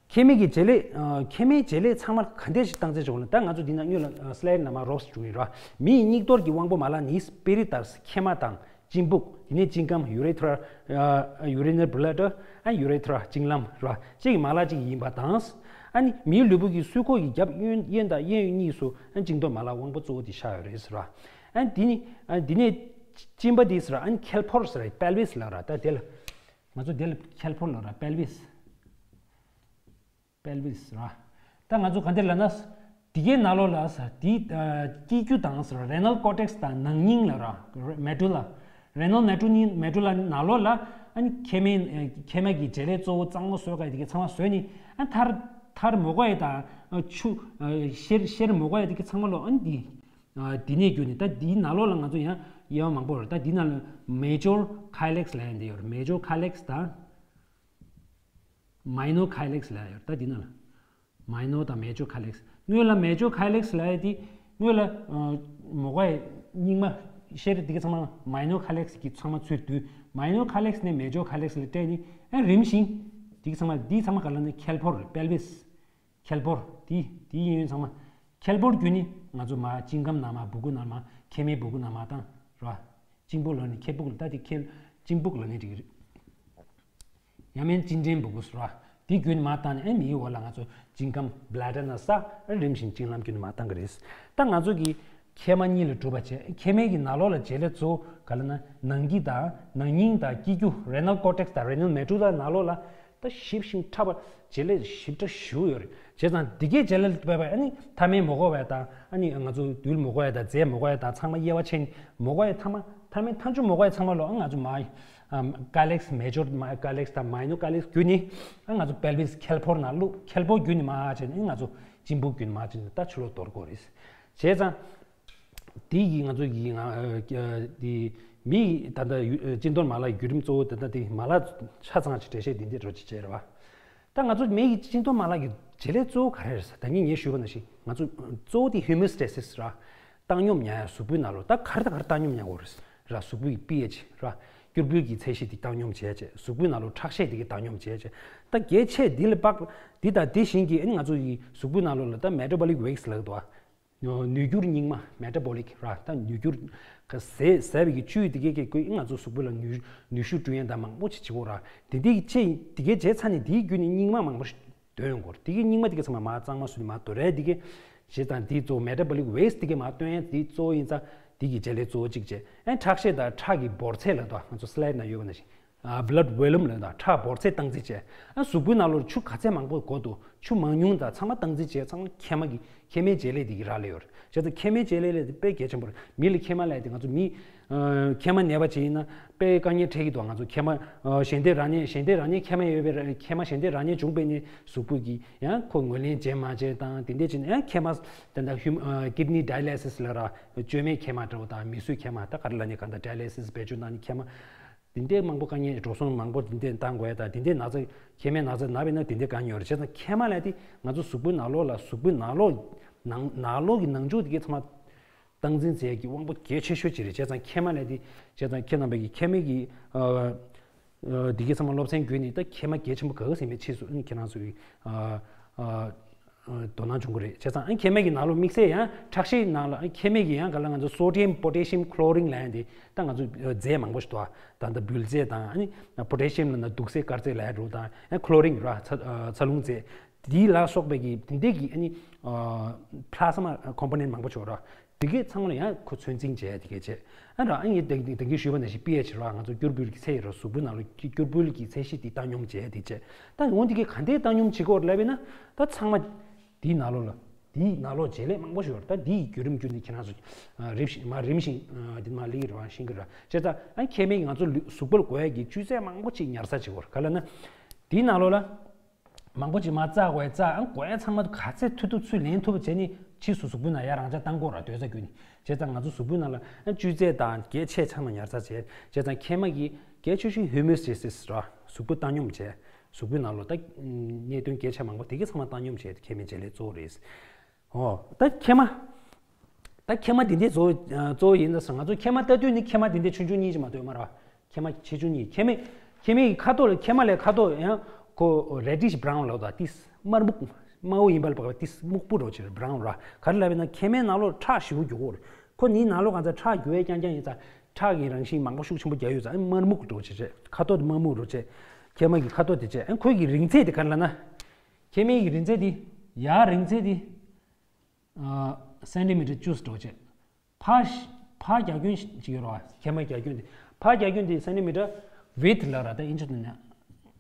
མཁལ་མའི་གི་བྱེད་ལས། ཨ་མཁལ་མའི་བྱེད་ལས་ཚང་མ་ག་འདྲས་ཞིག་བཏང་ཚེ་བྱུང་ལ། ད་ང་ཚོ་འདི་ནང་སྔོན་ལ་ཨ་སི་ལའེ་ཌི་ནང་མར་རོབ་ཙམ་བྱུང་ཡིན་ར། མི་ཡི་སྙིགས་དོར་གྱི་དབང་པོ་མ་ལག་ནི་སྤེ་རི་ལྟར་མཁལ་མ་དང་གཅིན་སྦུག་དེ་ནས་གཅིན་སྒམ་ཡུ་རེ་ཐ་ར། ཨ་ཡུ་རི་ནལ་བྷི་ལེ་ཌར། ཨ་ཡུ་རེ་ཐ་ར་གཅིན་ལམ་ར་བཅས་ཀྱི་མ་ལག་ཅིག་ཡིན་པ་དང་། ཨ་ནི་མིའི་ལུས་པོ་གི་སུལ་ཁོག་གི་རྒྱབ་གཡོན། གཡས་དང་གཡས་གཡོན་གཉིས་སུ་ཨ་གཅིན་གཏོར་མ་ལག་དབང་པོ་གཙོ་བོ་དེ་བཞག་ཡོད་རེད་ཟེར་བ། ཨ་འདི་ནི་ཨ་འདི་ནས་གཅིན་པ་འདི་ཟེར་བ། ཨ་ནི་མཁལ་ཕོར་ཟེར་བ། པེལ་ཝིས་ལབ་ར། ད་དེ་ལ་ང་ཚོ་དེ་ལ་མཁལ་ཕོར་ལབ་ར། པེལ་ཝིས། པེལ་ཝིས་ར། ད་ང་ཚོ་ག་འདི་ལབ་ན། འདི་གའི་ནང་ལོགས་ལ་ས་འདི་ཨ་སྐྱེ་རྒྱུ་དང་ཟེར་བ། རེ་ཊི་ནལ་ཀོར་ཊེག་སི་དང་ནང་སྙིང་ལབ་ར། མེ་ཌུ་ལ། རེ་ཊི་ནལ་མེ་ཌུ་ནི་མེ་ཌུ་ལ་ནང་ལོགས་ལ་ཨ་ནི་མཁལ་མའི་ཨ་མཁལ་མ་གི་བྱེད་ལས་གཙོ་བོ་གཙང་མ་བཟོ་ག་འདི་གའི་ཚང་མ་བཟོས་ནས། ཨ་མཐར་མཐར་མོ་གོ་ཡ་དང་ཨ་ཆུ་ཨ་གཤེར་གཤེར་མོ་གོ་ཡ་འདི་གའི་ཚང་མ་ལོགས་ཨ་ནི་འདི། ཨ་འདི་ནས་བརྒྱུད་ནས་ད་འདིའི་ནང་ལོགས་ལ་ང་ཚོ་ཡང་ དབྱེ་བ་མང་པོ་ཡོད་རེད། ད་འདི་ནང་ལ་མེ་ཇོར་ཁའི་ལེགས་ལབ་ཡ་འདི་ཡོད་རེད། མེ་ཇོར་ཁའི་ལེགས་དང་མའི་ནོར་ཁའི་ལེགས་ལབ་ཡ་ཡོད་རེད། ད་འདི་ནང་ལ་མའི་ནོར་དང་མེ་ཇོར་ཁའི་ལེགས། སྔོན་ལ་མེ་ཇོར་ཁའི་ལེགས་ལབ་ཡ་དེ་སྔོན་ལ་མོ་གའི་རྙིང་མ་ཤེལ་དེ་ག་ཚང་མ་མའི་ནོར་ཁའི་ལེགས་ཀྱི་ཚང་མ་ཚུར་བསྡུས། མའི་ནོར་ཁའི་ལེགས་ནས་མེ་ཇོར་ཁའི་ལེགས་ལ་སྤྲད་ནས་ཨ་རིམ་བཞིན་དེ་ག་ཚང་མ་དེ་ཚང་མ་ག་ལ་ནི་ཁེལ་ཕོར་རེད། པེལ་ཝིས། ཁེལ་ཕོར་དེ་དེའི་གཡས་གཡོན་ཚང་མ། ཁེལ་ཕོར་བརྒྱུད་ནས་ང་ཚོ་མར་གཅིན་སྐམ་ནང་མར་སྦུ་གུ་ནང་མར་མཁལ་མའི་སྦུ་གུ་ནང་མར་བཏང་ར། གཅིན་སྦུག་ལབ་ནས་ཁེལ་སྦུག་ལ་ད་དེ་ཁེལ་གཅིན་སྦུག་ལབ་ནས་འགྲིག་གི་རེད། ཡང་མིན་གཅིན་ཕྲན་སྦུ་གུ་ཟེར་ར། དེ་བརྒྱུད་ནས་མར་བཏང་ནས་ཨེ་མིའི་འོག་ལ་ང་ཚོ་གཅིན་སྐམ་བྷ་ལེ་ཌར་ནང་ས་ཨེ་རིམ་བཞིན་གཅིན་ལམ་བརྒྱུད་ནས་མར་བཏང་གི་རེད། ད་ང་ཚོ་གི་མཁལ་མ་གཉིས་ལས་གྲུབ་པ་བྱས། མཁལ་མའི་གི་ནང་ལོགས་ལ་བྱེད་ལས་གཙོ་བོ་ག་ལབ་ན་ནང་སྐྱི་དང་ནང་སྙིང་དང་སྐྱི་རྒྱུ་རེ་ནལ་ཀོར་ཊེག་སི་དང་རེ་ནལ་མེ་ཌུ་ལ་ནང་ལོགས་ལ་ད་ཞིབ་ཞིང་ཕྲ་བ་བྱེད་ལས་ཞིབ་ཕྲ་ཞེ་པོ་ཡོད་རེད། བྱས་ཙང་འདི་གའི་བྱེད་ལས་སྤེལ་བ་ཨ་ནི་མཐའ་མའི་མོ་གོ་བས་དང་ཨ་ནི་ང་ཚོ་རྡུལ་མོ་གོ་བས་དང་རྫས་མོ་གོ་བས་དང་ཚང་མ་དབྱེ་བ་ཕྱེ་ནས་མོ་གོ་བས་མཐའ་མ་མཐའ་མའི་མཐའ་མཇུག་མོ་གོ་བས་ཚང་མ་ལོ་ཨ་ང་ཚོ་མ་ཨམ་ཀའི་ལེགས་སི་མེ་ཇོར་མ་ཀའི་ལེགས་སི་དང་མའི་ནོར་ཀའི་ལེགས་སི་བརྒྱུད་ནས་ཨ་ང་ཚོ་པེལ་ཝིས་ཁེལ་ཕོར་ནང་བླུགས། ཁེལ་ཕོར་བརྒྱུད་ནས་མར་བྱས་ནས་ཨ་ང་ཚོ་གཅིན་སྦུག་བརྒྱུད་ནས་མར་བྱས་ནས་ད་ཕྱི་ལོགས་དོར་དགོས་རེད། བྱས་ཙང་། དེ་ཡིས་ང་ཚོ་ཡིས་ང་དེ་མིའི་ད་ལྟ་གཅིན་གཏོར་མ་ལག་གི་བརྒྱུད་རིམ་གཙོ་བོ་ད་ལྟ་དེ་མ་ལག་ཆ་ཚང་ཅིག་འགྲེལ་བཤད་འདི་འདྲ་འགྲོ་ཅིག་བྱས་རེད་བ། ད་ང་ཚོ་མི་ཡི་གཅིན་གཏོར་མ་ལག་གི་བྱེད་ལས་གཙོ་བོ་ག་རེ་རེད་ཟེར། ད་ངས་ངས་ཞུས་པ་ནང་བཞིན་ང་ཚོ་གཙོ་བོ་དེ་ཧོ་མིའོ་སི་ཊེ་སི་སི་ར། བཏང་སྙོམས་ཉར་ཡ། གཟུགས་པོའི་ནང་ལོགས་ད་ག་རེ་དང་ག་རེ་བཏང་སྙོམས་ཉར་དགོས་རེད་ར། གཟུགས་པོའི་པི་ཨེཆ་ར། སྐྱུར་འབུལ་གྱི་ཚད་གཞི་དེ་བཏང་སྙོམས་བྱས་བྱས། གཟུགས་པོའི་ནང་ལོགས་ཁྲག་ཤེད་དེ་གི་བཏང་སྙོམས་བྱས་བྱས། ད་གལ་ཆེ་འདི་ལ་དཔག་འདི་དང་དེ་བཞིན་གྱི་ཨ་ནི་ང་ཚོ་ཡི་གཟུགས་པོའི་ནང་ལོགས་ལ་ད་མེ་ཊ་བོ་ལིག་ཝེ་སི་ཊི་ལབ་འདུག་བ། ནུས་འགྱུར་སྙིགས་མ་མེ་ཊ་བོ་ལིག་ར། ད་ནུས་འགྱུར་ཟས་ཟས་པའི་གི་བཅུད་དེ་གས་ཀྱི་ཀོས་ང་ཚོ་གཟུགས་པོ་ལ་ནུས་ནུས་ཤུགས་སྤྲོད་ཡས་དང་མང་པོ་ཅིག་བྱེད་དགོས་ར། དེ་འདི་ཅེ་དེ་གས་བྱས་ཚར་ནས་དེའི་བརྒྱུད་ནས་སྙིགས་མ་མང་པོ་ཞིག་འདོན་ཡོང་གི་རེད། དེ་གས་སྙིགས་མ་དེ་གས་ཚང་མ་མར་གཙང་མ་བཟོས་ནས་མར་དོར་ཡས་དེ་གས་བྱས་ཙང་དེ་གཙོ་བོ་མེ་ཊ་བོ་ལིག་ཝེ་སི་ཊི་དེ་གས་མར་བཏོན་ཡས་དེ་གཙོ་བོ་ཡིན་ཙང་དེ་གི་བྱེད་ལས་གཙོ་བོ་གཅིག་བྱས། ཨ་ཁྲག་ཤེད་དང་ཁྲག་གི་བོར་ཚད་ལབ་འདུག་བ། ང་ཚོ་སི་ལའེ་ཌི་ནང་ཡོད་པ་ནང་བཞིན། ཨ་བྷ་ལཌ་ཝོ་ལུམ་ལབ་དང་ཁྲག་བོར་ཚད་སྟངས་འཛིན་བྱས། ཨ་གཟུགས་པོའི་ནང་ལོགས་ཆུ་ག་ཚད་མང་པོ་དགོས་འདུག་ཆུ་མང་ཉུང་དང་ཚང་མ་སྟངས་འཛིན་བྱས་ཚང་མ་མཁལ་མ་གི་མཁལ་མའི་བྱེད་ལས་དེ་གི་རག་ལས་ཡོད་རེད། བྱས་ཙང་མཁལ་མའི་བྱེད་ལས་ལས་དེ་དཔེ་གལ་ཆེན་པོ་རེད། མི་ལ་མཁལ་མ་ལབ་དེ་ང་ཚོ་མི་ཨ་མཁལ་མ་ནད་པ་ཅིག་ཡིན་ན་དཔེ་དཀའ་ངལ་འཕྲད་ཀྱི་འདུག་ང་ཚོ་མཁལ་མ་ཨ་ཞལ་འདེབས་རག་མཁན་ཞལ་འདེབས་རག་མཁན་མཁལ་མ་ཡོད་པའི་ར་མཁལ་མ་ཞལ་འདེབས་རག་མཁན་བྱུང་པས་ནི་གཟུགས་པོ་གི་ཡང་ཁོ་ངོས་ལེན་བྱེད་མ་བྱེད་དང་དེ་འདྲས་བྱས་ནས་ཡང་མཁལ་མ་དེ་འདྲ་ཧུམ་ཨ་ཀིཌ་ནི་ཌ་ཡ་ལི་སིས་ལབ་ར། བཅོས་མའི་མཁལ་མ་འདྲ་བོ་དང་མིས་བཟོས་མཁལ་མ་ད་ག་རེ་ལབ་ནས་གང་ལྟར་ཌ་ཡ་ལི་སིས་བེད་སྤྱོད་གནང་ནས་མཁལ་མ། དེ་འདྲའི་མང་པོ་དཀའ་ངལ་འགྲོ་སོང་མང་པོ་དེ་འདྲའི་བཏང་དགོས་ཡ་དང་དེ་འདྲའི་ན་ཚ་མཁལ་མའི་ན་ཚ་ན་བས་ན་དེ་འདྲའི་དཀའ་ངལ་ཡོད་རེད། བྱས་ཙང་མཁལ་མ་ལབ་དེ་ང་ཚོ་གཟུགས་པོའི་ནང་ལོགས་ལ་གཟུགས་པོའི་ནང་ལོགས་ནང་ནང་ལོགས་ཀྱི་ནང་ཆོས་དེ་གའི་ཚང་མ་སྟངས་འཛིན་བྱེད་ཡ་གི་དབང་པོ་གལ་ཆེ་ཤོས་ཅིག་རེད། བྱས་ཙང་མཁལ་མ་ལབ་དེ་བྱས་ཙང་ཁྱེད་རྣམ་པ་གི་མཁལ་མའི་གི་ཨ་ཨ་དེ་གའི་ཚང་མ་སློབ་ཚན་བརྒྱུད་ནས་ད་མཁལ་མ་གལ་ཆེན་པོ་ག་ག་ཟེར་མེད་ཕྱིས་སུ་ཨ་ནི་ཁྱེད་རང་ཚོའི་ཨ་ཨ། དོ་སྣང་བྱུང་གི་རེད། བྱས་ཙང་ཨ་མཁལ་མའི་གི་ནང་ལོགས་དམིགས་བསལ་ཡང་ཁྲག་ཤེད་ནང་ལ་ཨ་མཁལ་མའི་གི་ཡང་ག་ལ་ང་ཚོ་སོ་ཌི་ཡམ་པོ་ཊེ་ཤི་ཡམ་ཁ་ལོ་རིན་ལབ་ཡ་དེ་ད་ང་ཚོ་རྫས་མང་པོ་ཞིག་འདུག་ད་ལྟ་འབུལ་རྫས་དང་ཨ་ནི་པོ་ཊེ་ཤི་ཡམ་ལ་ན་དུག་རྫས་དཀར་རྫས་ལབ་ཡ་འདྲ་བོ་དང་ཨ་ཁ་ལོ་རིན་ར་ཚ་ཚ་རླུང་རྫས་དེ་ལ་སོགས་པའི་གི་དེ་འདྲའི་གི་ཨ་ནི་ཕ་ལ་ས་མ་ཀོམ་པོ་ནེན་ཊི་མང་པོ་ཞིག་ཡོད་ར། དེ་གའི་ཚང་མ་ལ་ཡང་ཁོ་ཚོད་འཛིན་བྱས་དེ་གའི་བྱས། ཨ་ར་ཨ་ཡེ་དེ་དེ་གའི་ཞུས་པ་ནང་བཞིན་པི་ཨེཆ་ར་ང་ཚོ་སྐྱུར་འབུལ་གྱི་ཚད་ཡོད་ར། གཟུགས་པོའི་ནང་ལ་སྐྱུར་འབུལ་གྱི་ཚད་གཞི་དེ་བཏང་སྙོམས་བྱས་དེ་བྱས། ད་འོ་དེ་གའི་ག་འདྲའི་བཏང་སྙོམས་བྱེད་དགོས་ལབ་པས་ན་ད་ཚང་མ་དེའི་ནང་ལོགས་ལ་དེའི་ནང་ལོགས་བྱེད་ལས་མང་པོ་ཞིག་ཡོད་ར། ད་དེའི་བརྒྱུད་རིམ་བརྒྱུད་ནས་ཁྱེད་རང་ཚོ་རིམ་བཞིན་མ་རིམ་བཞིན་དེ་མ་ལི་ར་ཤིང་གི་ར། བྱས་ཙང་ཨ་མཁལ་མའི་ང་ཚོ་གཟུགས་པོ་ལ་དགོས་ཡ་གི་བཅུད་ཚད་མང་པོ་ཅིག་ཉར་ས་བྱེད་དགོས་ར། ག་ལབ་ན་དེའི་ནང་ལོགས་ལ། མང་པོ་ཅིག་མར་བཙག་དགོས་བཙག་ཨང་དགོས་ཡ་ཚང་མ་ག་ཚད་ཐུབ་ཐུབ་ཚུར་ལེན་ཐུབ་བྱས་ནས་ཕྱིས་སུ་གཟུགས་པོའི་ནང་ཡར་རང་འཇགས་བཏང་དགོས་ར། སྡོད་ས་བརྒྱུད་ནས། བྱས་ཙང་ང་ཚོ་གཟུགས་པོའི་ནང་ལ་ཨ་བཅུད་རྫས་དང་གལ་ཆེ་ཚང་མ་ཉར་ཚར་བྱས། བྱས་ཙང་མཁལ་མ་གི་གལ་ཆེ་ཤོས་ཧོ་མིའོ་སི་ཊེ་སི་སི་ར། གཟུགས་པོ་བཏང་སྙོམས་བྱས། གཟུགས་པོའི་ནང་ལོགས་ད་གནད་དོན་གལ་ཆེ་མང་པོ་དེ་གའི་ཚང་མ་བཏང་སྙོམས་བྱས་ཏེ་མཁལ་མའི་བྱེད་ལས་གཙོ་བོ་རེད། ཨོ། ད་མཁལ་མ། ད་མཁལ་མ་འདི་འདྲའི་གཙོ་བོ་གཙོ་བོ་ཡིན་ད་སོང་། ང་ཚོ་མཁལ་མ་ལྟ་དུས་ནི་མཁལ་མ་འདི་འདྲའི་ཆུང་ཆུང་གཉིས་ཅིག་མ་གཏོགས་ཡོད་མ་རེད་བ། མཁལ་མ་ཆེ་ཆུང་གཉིས། མཁལ་མའི་མཁལ་མའི་ཁ་དོག་ལ་མཁལ་མ་ལས་ཁ་དོག་ཡང་ཁོ་རེ་ཌིཤ་བྷ་རའུན་ལབ་ད་ཏིས་དམར་སྨུག་དམར་པོ་ཡིན་པ་ལ་དཔག་པ་ཏིས་སྨུག་པོ་འདྲ་བོ་ཅིག་རེད། བྷ་རའུན་ར། ག་རེ་ལབ་ན་མཁལ་མའི་ནང་ལོགས་ཁྲག་ཞེ་པོ་རྒྱུག་གི་ཡོད་རེད། ཁོ་ནི་ནང་ལོགས་གང་ཚ་ཁྲག་རྒྱུག་ཡས་རྐྱང་རྐྱང་ཡིན་ཙང་ཁྲག་གི་རང་བཞིན་མང་པོ་ཤུགས་ཆེན་པོ་རྒྱག་ཡོད་ཙང་དམར་སྨུག་འདྲ་བོ་ཅིག་རེད། ཁ་དོག་དེ་དམར་སྨུག་འདྲ་བོ་ཅིག་མཁལ་མ་གི་ཁ་དོག་དེ་བྱས། ཨ་ཁོའི་གི་རིང་ཚད་དེ་ག་རེ་ལབ་ན། མཁལ་མའི་གི་རིང་ཚད་དེ་ཡར་རིང་ཚད་དེ། སེན་ཊི་མི་ཊར་བཅུ་འདྲ་བོ་བྱས། ཕར་ཕར་རྒྱ་ཁྱོན་ཅིག་ཡོད་རེད་བ། མཁལ་མ་རྒྱ་ཁྱོན་དེ། ཕར་རྒྱ་ཁྱོན་དེ་སེན་ཊི་མི་ཊར་ཝིད་ཐི་ལབ་ར། ད་ཨིན་ཅི་དུ་ནས་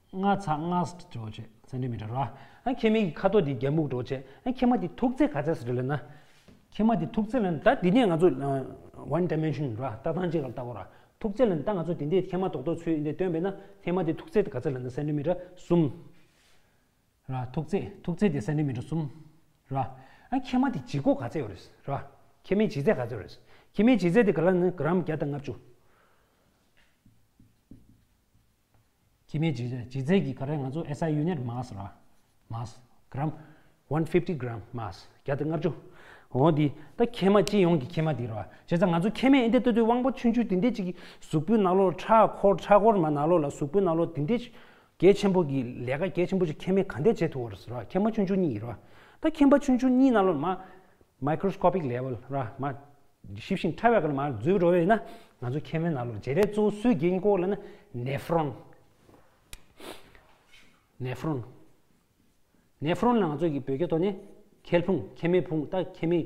ལྔ་ཚེག་ལྔ་འདྲ་བོ་བྱས། སེན་ཊི་མི་ཊར་ར། ཨ་མཁལ་མའི་ཁ་དོག་དེ་རྒྱ་སྨུག་འདྲ་བོ་བྱས། ཨ་མཁལ་མ་དེ་མཐུག་ཚད་ག་ཚད་ཟེར་ལབ་ན། མཁལ་མ་དེ་མཐུག་ཚད་ལབ་ན་ད་འདི་ནས་ང་ཚོ་ཝན་ཌའི་མེན་ཤན་ར། ལྟ་སྟངས་གཅིག་ལ་ལྟ་དགོས་ར། མཐུག་ཚད་ལབ་ན་ད་ང་ཚོ་དེ་འདྲའི་མཁལ་མ་རྡོག་རྡོག་ཚོས་འདི་འདྲ་སྟོན་པས་ན་མཁལ་མ་དེ་མཐུག་ཚད་དེ་ག་ཚད་ལབ་ན་སེན་ཊི་མི་ཊར་གསུམ། ར། མཐུག་ཚད་མཐུག་ཚད་དེ་སེན་ཊི་མི་ཊར་གསུམ། ར། ཨ་མཁལ་མ་དེ་ལྗིད་ཁོག་ག་ཚད་ཡོད་རེད་ར། མཁལ་མའི་ལྗིད་ཚད་ག་ཚད་ཡོད་རེད། ཁྱི་མའི་ལྗིད་ཚད་དེ་ག་ལ་ནི་གྲམ་བརྒྱ་དང་ལྔ་བཅུ། ཁྱི་མའི་ལྗིད་ཚད་ལྗིད་ཚད་ཀྱི་ག་རེ་ང་ཚོ་S I unit mass ར། mass gram one fifty gram mass བརྒྱ་དང་ལྔ་བཅུ། འོ་འདི་ད་ཁྱི་མ་སྤྱི་ཡོངས་ཀྱི་ཁྱི་མ་འདི་ར། བྱས་ཙང་ང་ཚོ་ཁྱི་མས་ཨེ་འདི་ལྟ་དུས་དབང་པོ་ཆུང་ཆུང་འདི་འདྲས་ཅིག་གི་གཟུགས་པོའི་ནང་ལོགས་ཁྲག་འཁོར་ཁྲག་འཁོར་མ་ནང་ལོགས་ལ་གཟུགས་པོའི་ནང་ལོགས་འདི་འདྲས་གལ་ཆེན་པོ་གི་ལས་ཀ་གལ་ཆེན་པོ་ཅིག་ཁྱི་མས་ག་འདྲས་བྱེད་ཐུབ་པ་རེད་ཟེར་བ། ཁྱི་མ་ཆུང་ཆུང་གཉིས་ར། ད་ཁྱི་མ་ཆུང་ཆུང་གཉིས་ནང་ལོགས་མ་microscopic level ར་མ་ཞིབ་ཞིང་ཕྲ་བའི་སྒང་ལ་མར་འཛུལ་འགྲོ་བས་ན། ང་ཚོ་ཁྱི་མའི་ནང་ལོགས་བྱེད་ལས་གཙོ་བོ་སུས་འགན་འཁུར་ལབ་ན་nephron nephron nephron ལ་ང་ཚོ་གི་བོད་སྐད་ཐོག་ནས་མཁལ་ཕུང་ཁྱི་མའི་ཕུང་ད་ཁྱི་མའི་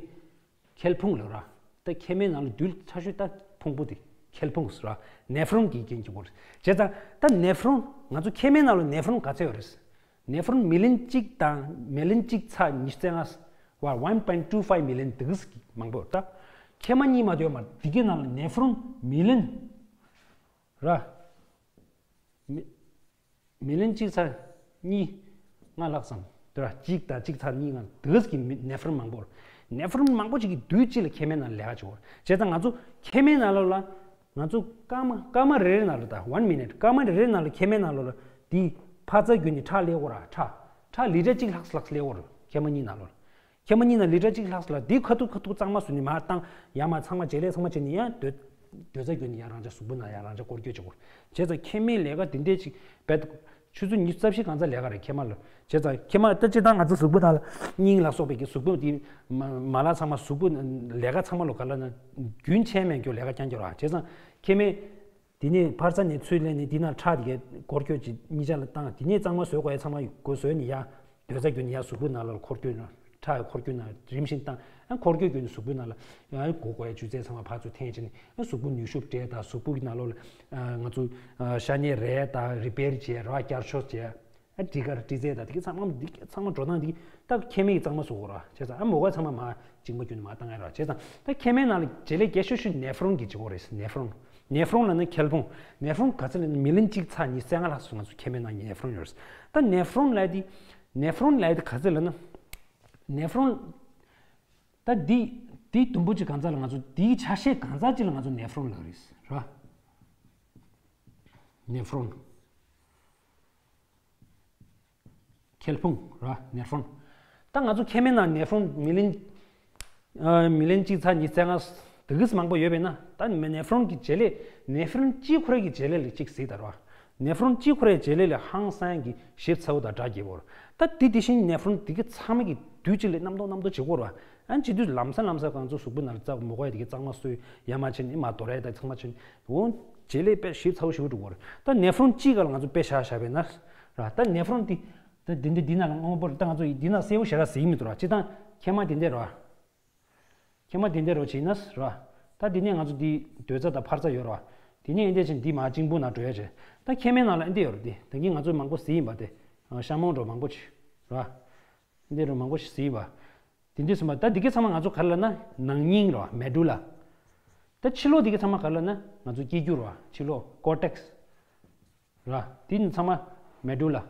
མཁལ་ཕུང་ལབ་ར། ད་ཁྱི་མའི་ནང་ལ་རྡུལ་ཚ་ཤོས་ད་ཕུང་པོ་དེ་མཁལ་ཕུང་ཟེར་ར། nephron གི་རྐྱེན་གྱིས་འཁོར། བྱས་ཙང་ད་nephron ང་ཚོ་ཁྱི་མའི་ནང་ལ་nephron ག་ཚད་ཡོད་རེད། nephron million གཅིག་དང་million གཅིག་ཚེག་ཉི་ཤུ་རྩ་ལྔ་བར་one point two five million དེ་གི་མང་པོ་ཡོད། ད་ཁྱི་མ་གཉིས་མ་དེ་ཡོད་མ་དེ་གི་ནང་ལ་nephron million ར། མི་མི་ལན་གཅིག་ཚེག་གཉིས་ལྔ་ལྷག་ཙམ་དེ་ར། གཅིག་དང་གཅིག་ཚེག་གཉིས་ལྔ་དེ་གི་nephron མང་པོ་ར། nephron མང་པོ་ཅིག་གི་རྡུལ་གཅིག་ལ་ཁྱི་མའི་ནང་ལས་ཀ་བྱེད་པ་ར། བྱས་ཙང་ང་ཚོ་ཁྱི་མའི་ནང་ལོགས་ལ་ང་ཚོ་སྐར་མ་སྐར་མ་རེ་རེ་ནང་ལ་ད་one minute སྐར་མ་རེ་རེ་ནང་ལ་ཁྱི་མའི་ནང་ལོགས་ལ་དེ་འཕར་རྩ་བརྒྱུད་ནས་ཁྲག་ལེན་གྱི་ཡོད་ར། ཁྲག་ཁྲག་ལི་ཊར་གཅིག་ལྷག་ལྷག་ལེན་གྱི་ཡོད་ར། ཁྱི་མ་གཉིས་ནང་ལོགས་ལ། ཁྱི་མ་གཉིས་ནང་ལི་ཊར་གཅིག་ལྷག་ཙམ་ལ་དེ་ཁ་ཐུག་ཁ་ཐུག་གཙང་མ་བཟོས་ནས་མར་བཏང་། ཡར་མར་ཚང་མ་བྱེད་ལས་ཚང་མ་བྱས་ནས་ཡར་སྡོད་སྡོད་ས་བརྒྱུད་ནས་ཡར་རང་ཅག་གཟུགས་པོ་ནང་ཡར་རང་ཅག་སྐོར་སྐྱོད་བྱེད་དགོས། བྱས་ཙང་ཁྱི་མའི་ལས་ཀ་དེ་འདྲས་ཅིག་བེད། ཆུ་ཚོད་ཉི་ཤུ་རྩ་བཞི་གང་ཚ་ལས་ཀ་རེད་ཁྱི་མ་ལ། བྱས་ཙང་ཁྱི་མ་ད་སྤྱིར་བཏང་ང་ཚོ་གཟུགས་པོ་ནང་ལ་སྙིང་ལ་སོགས་པའི་གི་གཟུགས་པོ་དེ་མ་མ་ལག་ཚང་མ་གཟུགས་པོ་ལས་ཀ་ཚང་མ་ལོ་ག་ལ་ན་རྒྱུན་ཆད་མེད་ཀྱི་ལས་ཀ་རྐྱང་རྐྱང་རེད། བྱས་ཙང་ཁྱི་མའི་དེ་ནས་འཕར་རྩ་ནས་ཚུར་ལེན་ནས་དེ་ནང་ཁྲག་དེ་གས་སྐོར་སྐྱོད་ཅིག་གཉིས་ཆ་ལ་བཏང་། དེ་ནས་གཙང་མ་བཟོ་དགོས་ཡ་ཚང་མ་སྒོ་བཟོས་ནས་ཡར་སྡོད་ས་བརྒྱུད་ནས་ཡར་གཟུགས་པོའི་ནང་ལ་འཁོར་སྐྱོད་ན་ཁྲག་འཁོར་སྐྱོད་ན་རིམ་བཞིན་བཏང་། ཡང་འཁོར་སྐྱོད་བརྒྱུད་ནས་གཟུགས་པོའི་ནང་ལ་ཡང་དགོས་དགོས་ཡ་ཆུ་ཚད་ཚང་མ་ཕར་ཚུར་འཐེན་བྱས་ནས་ཡང་གཟུགས་པོ་ནུས་ཤུགས་སྤྲད་དང་གཟུགས་པོ་གི་ནང་ལོགས་ལ་ང་ཚོ་ཤ་ཉེ་རེད་དང་རི་པེར་བྱས་ར་བསྐྱར་བཅོས་བྱས། ཨ་སྤྲི་དཀར་སྤྲི་རྫས་དང་དེ་གི་ཚང་མ་འདི་གི་ཚང་མ་འགྲོ་སྟངས་འདི་ད་ཁྱི་མའི་གཙང་མ་བཟོ་དགོས་ར། བྱས་ཙང་ཨ་མོ་ག་ཚང་མ་མ་གཅིག་མ་རྒྱུན་མ་བཏང་ཡ་ར། བྱས་ཙང་ད་ཁྱི་མའི་ནང་ལ་བྱེད་ལས་རྒྱ་ཤོས་ཤོས་nephron གི་བྱེད་སྒོ་རེད། nephron nephron ལ་ནི་མཁལ་ཕུང་nephron ག་ཚད་ལ་ནི་མི་ལན་གཅིག་ཚེག་ཉི་ཤུ་རྩ་ལྔ་ལྷག་སོང་ང་ཚོ་ཁྱི་མའི་ནང་nephron ཡོད་རེད། ད་nephron ལ་དེ་nephron ལ་དེ་ག་ཚད་ལ་ནི་nephron ད་འདི་འདི་དུམ་བུ་གཅིག་གང་ཚ་ལ་ང་ཚོ་འདིའི་ཆ་ཤས་གང་ཚ་གཅིག་ལ་ང་ཚོ་nephron ལ་རེད་ར། nephron མཁལ་ཕུང་ར་nephron། ད་ང་ཚོ་ཁྱི་མའི་ནང་nephron མི་ལན་ཨ་མི་ལན་གཅིག་ཚེག་ཉི་ཤུ་རྩ་ལྔ་དེ་གིས་མང་པོ་ཡོད་པས་ན། ད་nephron གི་བྱེད་ལས་nephron གཅིག་ཁོ་རང་གི་བྱེད་ལས་ལ་གཅིག་གཟིགས་དང་ར། nephron གཅིག་ཁོ་རའི་བྱེད་ལས་ལ་ཧང་སང་གི་ཞིབ་ཚ་བོ་དང་སྦྲགས་རྒྱས་པོ་ར། ད་དེ་དེ་བཞིན་nephron དེ་གི་ཚང་མ་གི་དུས་གཅིག་ལ་རྣམ་རྟོག་རྣམ་རྟོག་བྱེད་དགོས་ར། ཨ་ནི་བྱེད་དུས་ལམ་སང་ལམ་སང་ང་ཚོ་གཟུགས་པོའི་ནང་ལ་རྩ་མོ་གོ་ཡ་དེ་གི་གཙང་མ་གསོས་ཡ་མ་བྱས་ནས་མ་དོར་ཡ་དང་ཚང་མ་བྱས་ནས་འོ་བྱེད་ལས་དཔེ་ཞིབ་ཚ་བོ་ཞིག་འགྲོ་གི་རེད། ད་nephron གཅིག་ག་ལ་ང་ཚོ་དཔེ་བཞག་བཞག་པས་ན་ར། ད་nephron དེ་ད་དེ་འདི་འདི་ན་ལ་དངོས་པོ་རེད། ད་ང་ཚོ་འདི་ན་གསལ་བོ་ཞེ་དྲག་གཟིགས་མི་འདུག་ར། སྤྱིར་བཏང་ཁྱི་མ་དེ་འདྲས་ར། ཁྱི་མ་དེ་འདྲས་ར་བྱས་ན་ར། ད་དེ་ནས་ང་ཚོ་འདི་སྡོད་རྩ་དང་འཕར་རྩ་ཡོད་ར། དེ་ནས་ཨེ་འདྲས་བྱས་ནས་འདི་མ་གཅིག་པུ་ན་འགྲོ་ཡ་བྱས། ད་ཁྱི་མའི་ནང་ལ་ཨེ་འདྲས་ཡོད་ར། དེ་ད་གིན་ང་ཚོ་མང་པོ་གཟིགས་ཡིན་པ། དེ་ཤ་མོང་འགྲོ་མང་པོ་ཅིག་ར། འདི་རུ་མང་པོ་ཞིག་གཟིགས་པ། དེ་འདྲས་སོང་བ། ད་འདི་གའི་ཚང་མ་ང་ཚོ་ག་རེ་ལབ་ན་ནང་སྙིང་རེད་བ། medulla། ད་ཕྱི་ལོགས་འདི་གའི་ཚང་མ་ག་རེ་ལབ་ན་ང་ཚོ་སྐྱེ་རྒྱུ་རེད་བ། ཕྱི་ལོགས་cortex ར། དེ་ནི་ཚང་མ་medulla།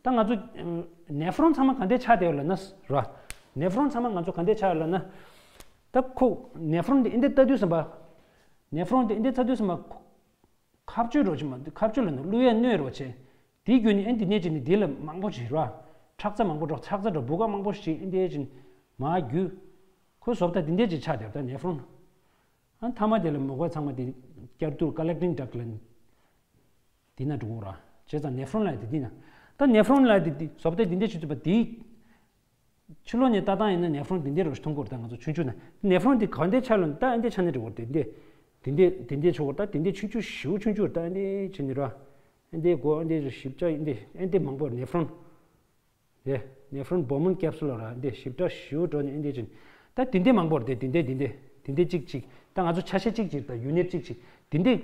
ད་ང་ཚོ་nephron ཚང་མ་ག་འདྲས་ཆགས་བསྡད་ཡོད་ལབ་ན་ར། nephron ཚང་མ་ང་ཚོ་ག་འདྲས་ཆགས་ཡོད་ལབ་ན། ད་ཁོ་nephron འདི་འདི་ལྟ་དུས་སོང་བ། nephron འདི་འདི་ལྟ་དུས་སོང་བ། ཁ་གཅོད་རོ་ཅི་མ་ཁ་གཅོད་ལ་ནི་བླུག་ཡས་སྣོད་རོ་ཆེ། དེའི་བརྒྱུད་ནས་ཨེ་འདི་ནས་ཅི་ནི་འདི་ལ་མང་པོ་ཞིག་རོ། ཁྲག་རྩ་མང་པོ་འགྲོ། ཁྲག་རྩ་འགྲོ་བུ་ག་མང་པོ་ཞིག་ཨེ་འདི་ཅི་མ་རྒྱུ། ཁོའི་བཟོ་ལྟ་འདི་འདྲས་ཅིག་ཆགས་བསྡད་ད་nephron། ཨ་མཐའ་མ་དེ་ལ་མོ་ག་ཚང་མ་དེ་བསྐྱར་དུ་collecting duct ལ་འདི་ན་འགྲོ་གོ་ར། བྱས་ཙང་nephron ལ་དེ་འདི་ན། ད་nephron ལ་དེ་འདི་བཟོ་ལྟ་འདི་འདྲས་ཅིག་ཐུབ་པ་དེའི། ཕྱི་ལོགས་ནས་ལྟ་སྟངས་ཡིན་ན་nephron འདི་འདྲས་རོ་ཞིག་མཐོང་གི་རེད། ད་ང་ཚོ་ཆུང་ཆུང་ན་nephron འདི་ག་འདྲས་ཆགས་ལོ་ད་ཨེ་འདྲས་ཆགས་ནས་འགྲོ་གི་རེད། འདི་འདི་འདི་འདྲས་འདི་འདྲས་ཆོག་གི་རེད། ད་འདི་འདྲས་ཆུང་ཆུང་ཞེ་པོ་ཆུང་ཆུང་རེད། ད་ཨེ་འདྲས་བྱས་ནས་ར། ཨེ་འདྲས་གོ་ཨེ་འདྲས་ཞིབ་ཆ་ཨེ་འདྲས་ཨེ་འདྲས་མང་པོ་nephron དེ་nephron Bowman capsule ར། ཨེ་འདྲས་ཞིབ་ཆ་ཞེ་པོ་འགྲོ་ནས་ཨེ་འདྲས་བྱས་ནས་ད་འདི་འདྲས་མང་པོ་རེད། དེ་འདི་འདྲས་འདི་འདྲས་འདི་འདྲས་གཅིག་གཅིག་ད་ང་ཚོ་ཆ་ཤས་གཅིག་གཅིག་ད་unit གཅིག་གཅིག་འདི་འདྲས།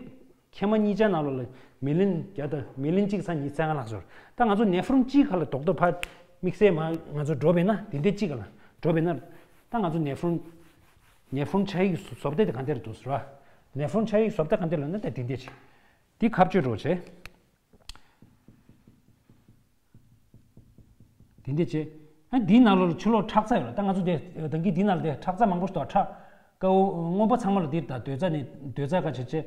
ཁྱི་མ་གཉིས་ཆ་ནང་ལོགས་ལ་མི་ལན་བརྒྱ་དང་མི་ལན་གཅིག་ཚེག་ཉི་ཤུ་རྩ་ལྔ་ལྷག་ཤོར། ད་ང་ཚོ་nephron གཅིག་ཁ་ལ་རྡོག་རྡོག་ཕར་དམིགས་བསལ་མ་ང་ཚོ་འགྲོ་བས་ན་དེ་འདྲའི་གཅིག་ལ་འགྲོ་བས་ན། ད་ང་ཚོ་nephron nephron ཆ་ཡིག་བཟོ་ལྟ་དེ་ག་འདྲ་འདུག་ཟེར་བ། nephron ཆ་ཡིག་བཟོ་ལྟ་ག་འདྲ་ལབ་ན་ད་དེ་འདྲ་ཅིག་དེ་ཁ་གཅོད་རོགས་བྱས། དེ་འདྲ་བྱས། ཨ་འདིའི་ནང་ལོགས་ལ་ཕྱི་ལོགས་ཁྲག་རྩ་ཡོད་རེད། ད་ང་ཚོ་དེ་ད་གིན་འདིའི་ནང་ལ་དེ་ཁྲག་རྩ་མང་པོ་ཞིག་འདུག་ཁྲག་ཀའོ་སྔོན་པོ་ཚང་མ་ལ་འདིར་དང་སྡོད་རྩ་ནས་སྡོད་རྩ་ཁ་བྱེད་ཆེ།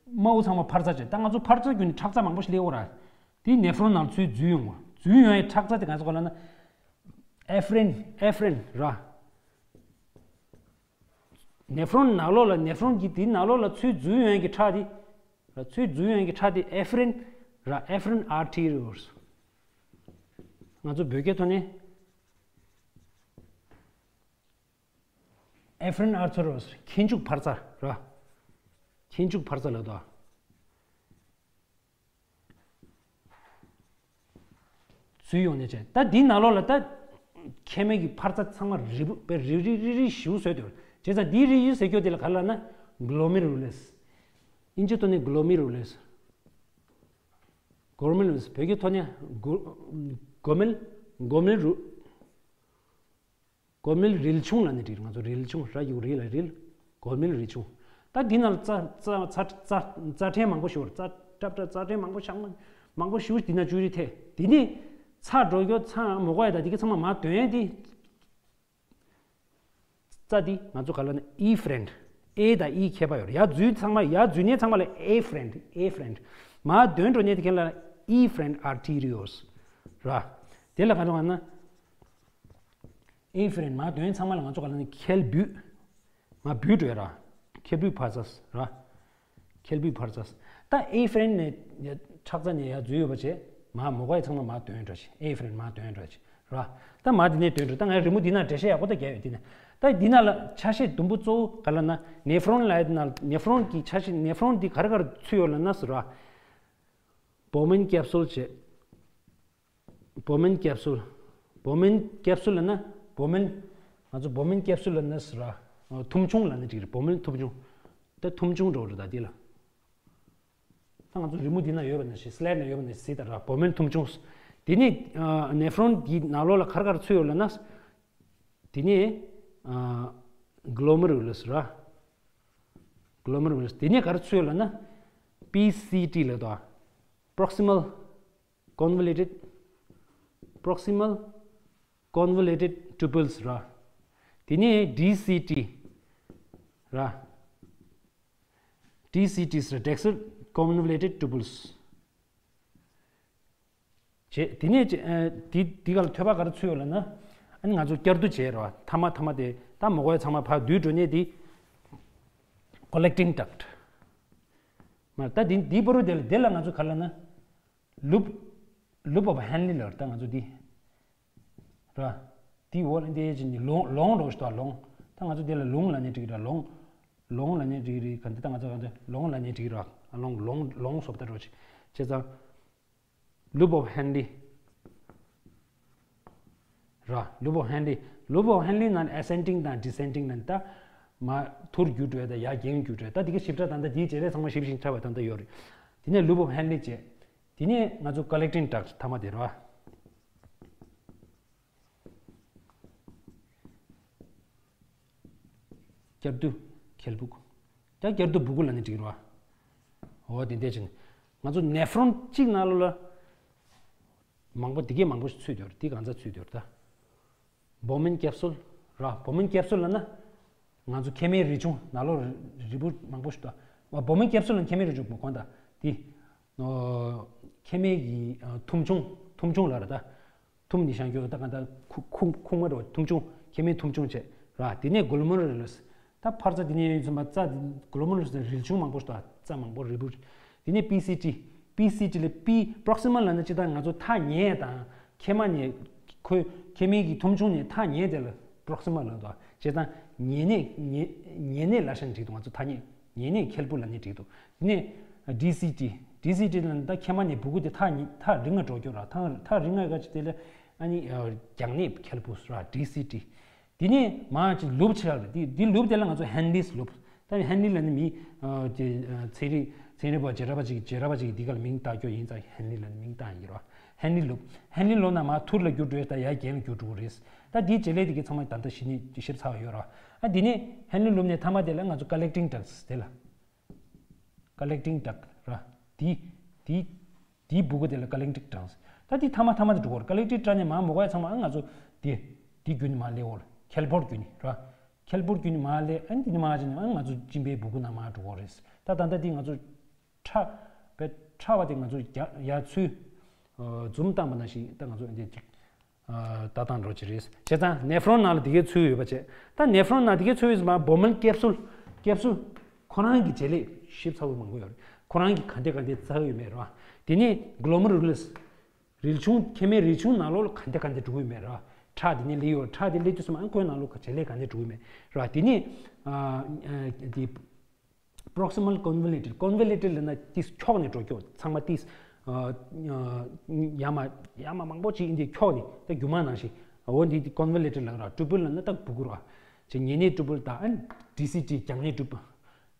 དམར་པོ་ཚང་མ་འཕར་རྩ་བྱེད། ད་ང་ཚོ་འཕར་རྩ་བརྒྱུད་ནས་ཁྲག་རྩ་མང་པོ་ཞིག་སླེབས་ཡོད་ར། དེ་ནེ་ཕྲོན་ནང་ཚུར་འཛུལ་ཡོང་བ། འཛུལ་ཡོང་ཡའི་ཁྲག་རྩ་དེ་ག་ཚོད་ག་ལ་ན། ཨེ་ཕི་རིན། ཨེ་ཕི་རིན་ར། ནེ་ཕྲོན་ནང་ལོགས་ལ་ནེ་ཕྲོན་གྱི་དེའི་ནང་ལོགས་ལ་ཚུར་འཛུལ་ཡོང་ཡའི་ཁྲག་དེ། ཚུར་འཛུལ་ཡོང་ཡའི་ཁྲག་དེ་ཨེ་ཕི་རིན་ར། ཨེ་ཕི་རིན་ཨར་ཊི་རི་ཡོལ། ང་ཚོ་བོད་སྐད་ཐོག་ནས། ཨེ་ཕི་རིན་ཨར་ཊི་རི་ཡོལ། མཁལ་མཇུག་འཕར་རྩ་ར། མཁལ་མཇུག་འཕར་རྩ་ལབ་དོ། འཛུལ་ཡོང་ནས་བྱས། ད་འདིའི་ནང་ལོགས་ལ་ད་མཁལ་མའི་གི་འཕར་རྩ་ཚང་མ་རིལ་བུ་པའི་རིལ་རིལ་རིལ་རིལ་ཞིག་བཟོས་འདུག་བྱས་ཙང་འདིའི་རིལ་རིལ་ཟེར་རྒྱུ་དེ་ལ་ག་ལབ་ན་གློ་མེ་རུ་ལེས། ཨིན་ཇི་ཐོག་ནས་གློ་མེ་རུ་ལེས། གོ་མེ་རུ་ལེས། བོད་སྐད་ཐོག་ནས་གོ་གོ་མེ་གོ་མེ་རུ། གོ་མེ་རིལ་ཆུང་ལབ་ནས་འགྲིག་རེད། ང་ཚོ་རིལ་ཆུང་། ར་ཡུག་རི་ལ་རིལ། གོ་མེ་རིལ་ཆུང་། ད་འདི་ནང་ལ་རྩ་རྩ་རྩ་རྩ་རྩ་ཕྲན་མང་པོ་ཞིག་ཡོད་རེད། རྩ་ཏྲབ་ཏྲབ་རྩ་ཕྲན་མང་པོ་ཞིག་མང་པོ་ཞིག་འདི་ན་བཅུད་རིལ་ཐེ། འདི་ནས་ཚ་འགྲོ་རྒྱུ་ཚ་མོ་གོ་ཡ་ད་འདི་ག་ཚང་མ་མར་འདོན་ཡ་འདི། རྩ་འདི་ང་ཚོ་ག་ལབ་ན་ཨེ་ཕི་རིན། ཨེ་དང་ཨི་ཁྱད་པར་ཡོད་རེད། ཡར་འཛུལ་ཚང་མ་ཡར་འཛུལ་ནས་ཚང་མ་ལ་ཨེ་ཕི་རིན། ཨེ་ཕི་རིན། མར་འདོན་འགྲོ་ནས་དེ་ག་ལ་ཨེ་ཕི་རིན་ཨར་ཊི་རི་ཡོལ་ར། དེ་ལ་ག་ཚོད་ག་ན། ཨེ་ཕི་རིན་མར་འདོན་ཚང་མ་ལ་ང་ཚོ་ག་ལབ་ན་མཁལ་སྦུད། མར་སྦུད་འགྲོ་ཡ་ར། མཁལ་སྦུད་འཕར་རྩ་ར། མཁལ་སྦུད་འཕར་རྩ། ད་ཨེ་ཕི་རིན་ནས་ཁྲག་རྩ་ནས་ཡར་འཛུལ་ཡོད་པ་བྱས། མར་མོ་གོ་ཡ་ཚང་མ་མར་འདོན་འགྲོ་བྱས། ཨེ་ཕི་རིན་མར་འདོན་འགྲོ་བྱས་ར། ད་མར་འདི་ནས་འདོན་འགྲོ། ད་ང་རི་མོ་འདི་ན་འགྲེལ་བཤད་ཡག་པོ་ད་རྒྱག་ཡོད་འདི་ན། ད་འདི་ན་ལ་ཆ་ཤས་དུམ་བུ་གཙོ་བོ་ག་ལབ་ན་ནེ་ཕྲོན་ལབ་ཡ་འདི་ན་ནེ་ཕྲོན་གྱི་ཆ་ཤས་ནེ་ཕྲོན་འདི་ག་རེ་ག་རེ་ཚུད་ཡོད་ལབ་ན་ཟེར་ར། བོ་མིན་ཀེབ་སུལ་བྱས། བོ་མིན་ཀེབ་སུལ། བོ་མིན་ཀེབ་སུལ་ལབ་ན་བོ་མིན། ང་ཚོ་བོ་མིན་ཀེབ་སུལ་ལབ་ན་ཟེར་ར། ཐུམ་ཆུང་ལབ་ན་འགྲིག་རེད། བོ་མིན་ཐུམ་ཆུང་། ད་ཐུམ་ཆུང་འགྲོ་རེད་ད་འདི་ལ། ད་ང་ཚོ་རི་མོ་འདི་ན་ཡོད་པ་ནང་བཞིན་སི་ལའེ་ཌི་ན་ཡོད་པ་ནང་བཞིན་གཟིགས་དང་ར། བོ་མིན་ཐུམ་ཆུང་། དེ་ནས་ནེ་ཕྲོན་གྱི་ནང་ལོགས་ལ་ག་རེ་ག་རེ་ཚུད་ཡོད་ལབ་ན། དེ་ནས་གློ་མེ་རུ་ལེས་ར། གློ་མེ་རུ་ལེས། དེ་ནས་ག་རེ་ཚུད་ཡོད་ལབ་ན། པི་སི་ཊི་ལབ་དོ། པྲོག་སི་མལ་ཀོན་ཝོ་ལུ་ཊེཌ། པྲོག་སི་མལ་ཀོན་ཝོ་ལུ་ཊེཌ་ཊུ་པལ་ར། དེ་ནས་ཌི་སི་ཊི་ར། ཌི་སི་ཊི་ཟེར་ཌེག་སལ་ཀོན་ཝོ་ལུ་ཊེཌ་ཊུ་པལ་བྱས། དེ་ནས་ཅི་ཨ། དེ་དེ་ག་ལ་ཐོད་པ་ག་རེ་ཚུད་ཡོད་ལབ་ན། ཨ་ནི་ང་ཚོ་བསྐྱར་ཟློས་བྱས་ར། ཐ་མ་ཐ་མ་དེ་ད་མོ་གོ་ཡ་ཚང་མ་ཕར་བསྡུས་འགྲོ་ནས་དེ་ཀོ་ལེག་ཊིང་ཌག་ཊི། མ་ད་དེ་དེའི་བར་དུ་དེ་ལ་དེ་ལ་ང་ཚོ་ག་ལབ་ན། ལུབ། ལུབ་ཨོབ་ཧན་ལི་ལབ་རེད་ད་ང་ཚོ་དེ། ར། དེའི་འོག་ལ་འདི་ཅི་ནི་ལོང་ལོང་རོ་ཞིག་དང་ལོང་། ད་ང་ཚོ་དེ་ལ་ལུང་ལབ་ནས་འགྲིག་ར་ལོང་། ལོང་ལབ་ནས་འགྲིག་རེད། ག་འདི་ད་ང་ཚོ་ག་འདི་ལོང་ལབ་ནས་འགྲིག་ར། ལོང་ལོང་ལོང་སོབ་ད་རོ་ཅི། བྱས་ཙང་། ལུབ་ཨོབ་ཧན་ལི། ར། ལུབ་ཨོབ་ཧན་ལི། ལུབ་ཨོབ་ཧན་ལི་ནང་ཨེ་སེན་ཌིང་དང་ཌི་སེན་ཌིང་ནང་ད། མར་མཐོ་རུ་རྒྱུགས་འགྲོ་ཡ་དང་ཡར་རྒྱང་རྒྱུགས་འགྲོ་ཡ། ད་འདི་ག་ཞིབ་ཕྲ་ད་ལྟ་འདིའི་བྱེད་ལས་ཚང་མ་ཞིབ་ཞིང་ཕྲ་བ་ད་ལྟ་ཡོད་རེད། དེ་ནས་ལུབ་ཨོབ་ཧན་ལི་བྱས། དེ་ནས་ང་ཚོ་ཀོ་ལེག་ཊིང་ཌག་ཊི་ཐ་མ་དེ་རེད་བ། བསྐྱར་ཟློས་མཁལ་སྦུག་ད་བསྐྱར་ཟློས་སྦུ་གུ་ལབ་ནས་འགྲིག་རེད་བ། འོ་དེ་འདྲ་བྱས་ནས་ང་ཚོ་ནེ་ཕྲོན་གཅིག་ནང་ལོགས་ལ་མང་པོ་དེ་གས་མང་པོ་ཞིག་ཚུད་ཡོད་རེད། དེ་གང་ཚ་ཚུད་ཡོད་རེད་ད། བོ་མིན་ཀེབ་སུལ་ར། བོ་མིན་ཀེབ་སུལ་ལབ་ན། ང་ཚོ་མཁལ་མའི་རིལ་ཆུང་ནང་ལོགས་རིལ་བུ་མང་པོ་ཞིག་འདུག་བོ་མིན་ཀེབ་སུལ་ལ་མཁལ་མའི་རིལ་ཆུང་མ་གོ་ད། དེ། མཁལ་མའི་གི་ཐུམ་ཆུང་ཐུམ་ཆུང་ལབ་ར་ད། ཐུམ་ནི་བཤང་རྒྱུ་ད་ག་ད་ཁུ་ཁུ་ཁུག་མ་འགྲོ་ཐུམ་ཆུང་མཁལ་མའི་ཐུམ་ཆུང་བྱས་ར། དེ་ནས་གོ་ལོ་མེ་རུ་ལེས། ད་འཕར་རྩ་དེ་ནས་ཡིན་ཚུན་པ་རྩ་གོ་ལོ་མེ་རུ་ལེས་རིལ་ཆུང་མང་པོ་ཞིག་འདུག་རྩ་མང་པོ་རིལ་བུ། དེ་ནས་པི་སི་ཊི། པི་སི་ཊི་ལ་པི་པྲོག་སི་མལ་ལབ་ན་ཅི་ད་ང་ཚོ་ཐག་ཉེ་དང་མཁལ་མ་ནས་ཁོའི་མཁལ་མའི་གི་ཐུམ་ཆུང་ནས་ཐག་ཉེ་དེ་ལ་པྲོག་སི་མལ་ལབ་འདུག་བྱས་ཙང་ཉེ་གནས་ཉེ་ཉེ་གནས་ལབ་ཤག་འགྲིག་འདུག་ང་ཚོ་ཐག་ཉེ་ཉེ་གནས་མཁལ་སྦུག་ལབ་ནས་འགྲིག་འདུག་དེ་ནས་ཌི་སི་ཊི། ཌི་སི་ཊི་ལབ་ན་ད་མཁལ་མ་ནས་སྦུ་གུ་དེ་ཐག་ཉེ་ཐག་རིང་ང་འགྲོ་རྒྱུ་ར། ཐག་ཐག་རིང་ང་ག་ཅི་དེ་ལ་ཨ་ནི་རྒྱང་གནས་མཁལ་སྦུག་ར་ཌི་སི་ཊི། དེ་ནས་མར་ཅིག་ལུབ་ཆགས་རེད། དེ་དེ་ལུབ་དེ་ལ་ང་ཚོ་ཧན་ལིས་ལུབ། ད་ཧན་ལི་ལབ་ནི་མི་ཨ་ཅེ་ཨ་ཚན་རིག་ཚན་རིག་པ་བྱེ་བྲག་པ་ཅིག་བྱེ་བྲག་པ་ཅིག་གིས་འདི་ག་ལ་མིང་བཏགས་རྒྱུ་ཡིན་ཙང་ཧན་ལི་ལབ་ནི་མིང་བཏགས་ཡིན་རོ། ཧན་ལི་ལུབ། ཧན་ལི་ལུབ་ན་མར་མཐོ་རུ་ལ་རྒྱུགས་འགྲོ་ཡ་དང་ཡར་རྒྱང་ལ་རྒྱུགས་འགྲོ་གི་རེད། ད་འདིའི་བྱེད་ལས་དེ་གི་ཚང་མ་ད་ལྟ་ཤེས་ནི་ཤེས་ཚར་བ་ཡོད་རོ། ཨ་འདི་ནས་ཧན་ལི་ལུབ་ནས་མཐའ་མ་དེ་ལ་ང་ཚོ་ཀོ་ལེག་ཊིང་ཌག་ཊི་དེ་ལ། ཀོ་ལེག་ཊིང་ཌག་ཊི་ར། དེ་དེ་དེའི་སྦུ་གུ་དེ་ལ་ཀོ་ལེག་ཊིང་ཌག་ཊི། ད་དེ་མཐའ་མ་མཐའ་མ་དེ་འགྲོ་གོ་ར། ཀོ་ལེག་ཊིང་ཌག་ཊི་ནས་མར་མོ་གོ་ཡ་ཚང་མ་ཨ་ང་ཚོ་དེ་དེ་བརྒྱུད་ནས་མར་སླེབས་འོ་ར། མཁལ་ཕོར་བརྒྱུད་ནས་ར། ཁྱད་པར་བརྒྱུད་ནས་མར་སླེབས། ཨ་ནི་དེ་ནས་མར་བྱས་ནས་ཨ་ང་ཚོ་གཅིན་པའི་སྦུ་གུ་ནང་མར་འགྲོ་གི་རེད། ད་ད་ལྟ་འདི་ང་ཚོ་ཁྲག་པའི་ཁྲག་པ་དེ་ང་ཚོ་རྒྱ་ཡར་ཚུར་འཛུམ་བཏང་པ་ནང་བཞིན་ད་ང་ཚོ་འདི་ལྟ་སྟངས་འགྲོ་གི་རེད། བྱས་ཙང་ནེ་ཕྲོན་ནང་ལ་དེ་གའི་ཚུད་ཡོད་པ་བྱས། ད་ནེ་ཕྲོན་ནང་དེ་གའི་ཚུད་ཡོད་པ། བོ་མན་ཀེབ་སུལ། ཀེབ་སུལ་ཁོ་རང་གི་བྱེད་ལས་ཞིབ་ཚགས་པོ་མང་པོ་ཡོད་རེད། ཁོ་རང་གི་ག་འདྲ་ག་འདྲ་རྩ་ཡོད་མེད་རེད་བ། དེ་ནས་གློ་མེ་རུ་ལས། རིལ་ཆུང་། མཁལ་མའི་རིལ་ཆུང་ནང་ལོགས་ལ་ག་འདྲ་ག་འདྲ་འགྲོ་གི་ཡོད་མེད་ར། ཁྲག་དེ་ནས་སླེབས་ཡོད། ཁྲག་དེ་སླེབས་དུས་ཙམ་ཨ་ཁོའི་ནང་ལོགས་ག་བྱེད་ལས་ག་འདྲ་འགྲོ་གི་ཡོད་མེད་ར། དེ་ནས་ཨ་ཨ་དེ་པྲོག་སི་མལ་ཀོན་ཝོ་ལུ་ཊེཌ། ཀོན་ཝོ་ལུ་ཊེཌ་ལབ་ན་ཏིས་འཁྱོག་ནས་འགྲོ་རྒྱུ། ཚང་མ་ཏིས་ཨ་ཨ་ཡར་མར་ཡར་མར་མང་པོ་ཅིག་ཡིན་དེ་འཁྱོག་ནས་ད་རྒྱུ་མ་ནང་བཞིན། འོ་འདི་ཀོན་ཝོ་ལུ་ཊེཌ་ལབ་ར། ཊུ་བལ་ལབ་ན་ད་སྦུ་གུ་ར། ཅིག་ཉེ་གནས་ཊུ་བལ་དང་ཨ་ཌི་སི་ཊི་རྒྱང་ནས་ཊུ་བལ།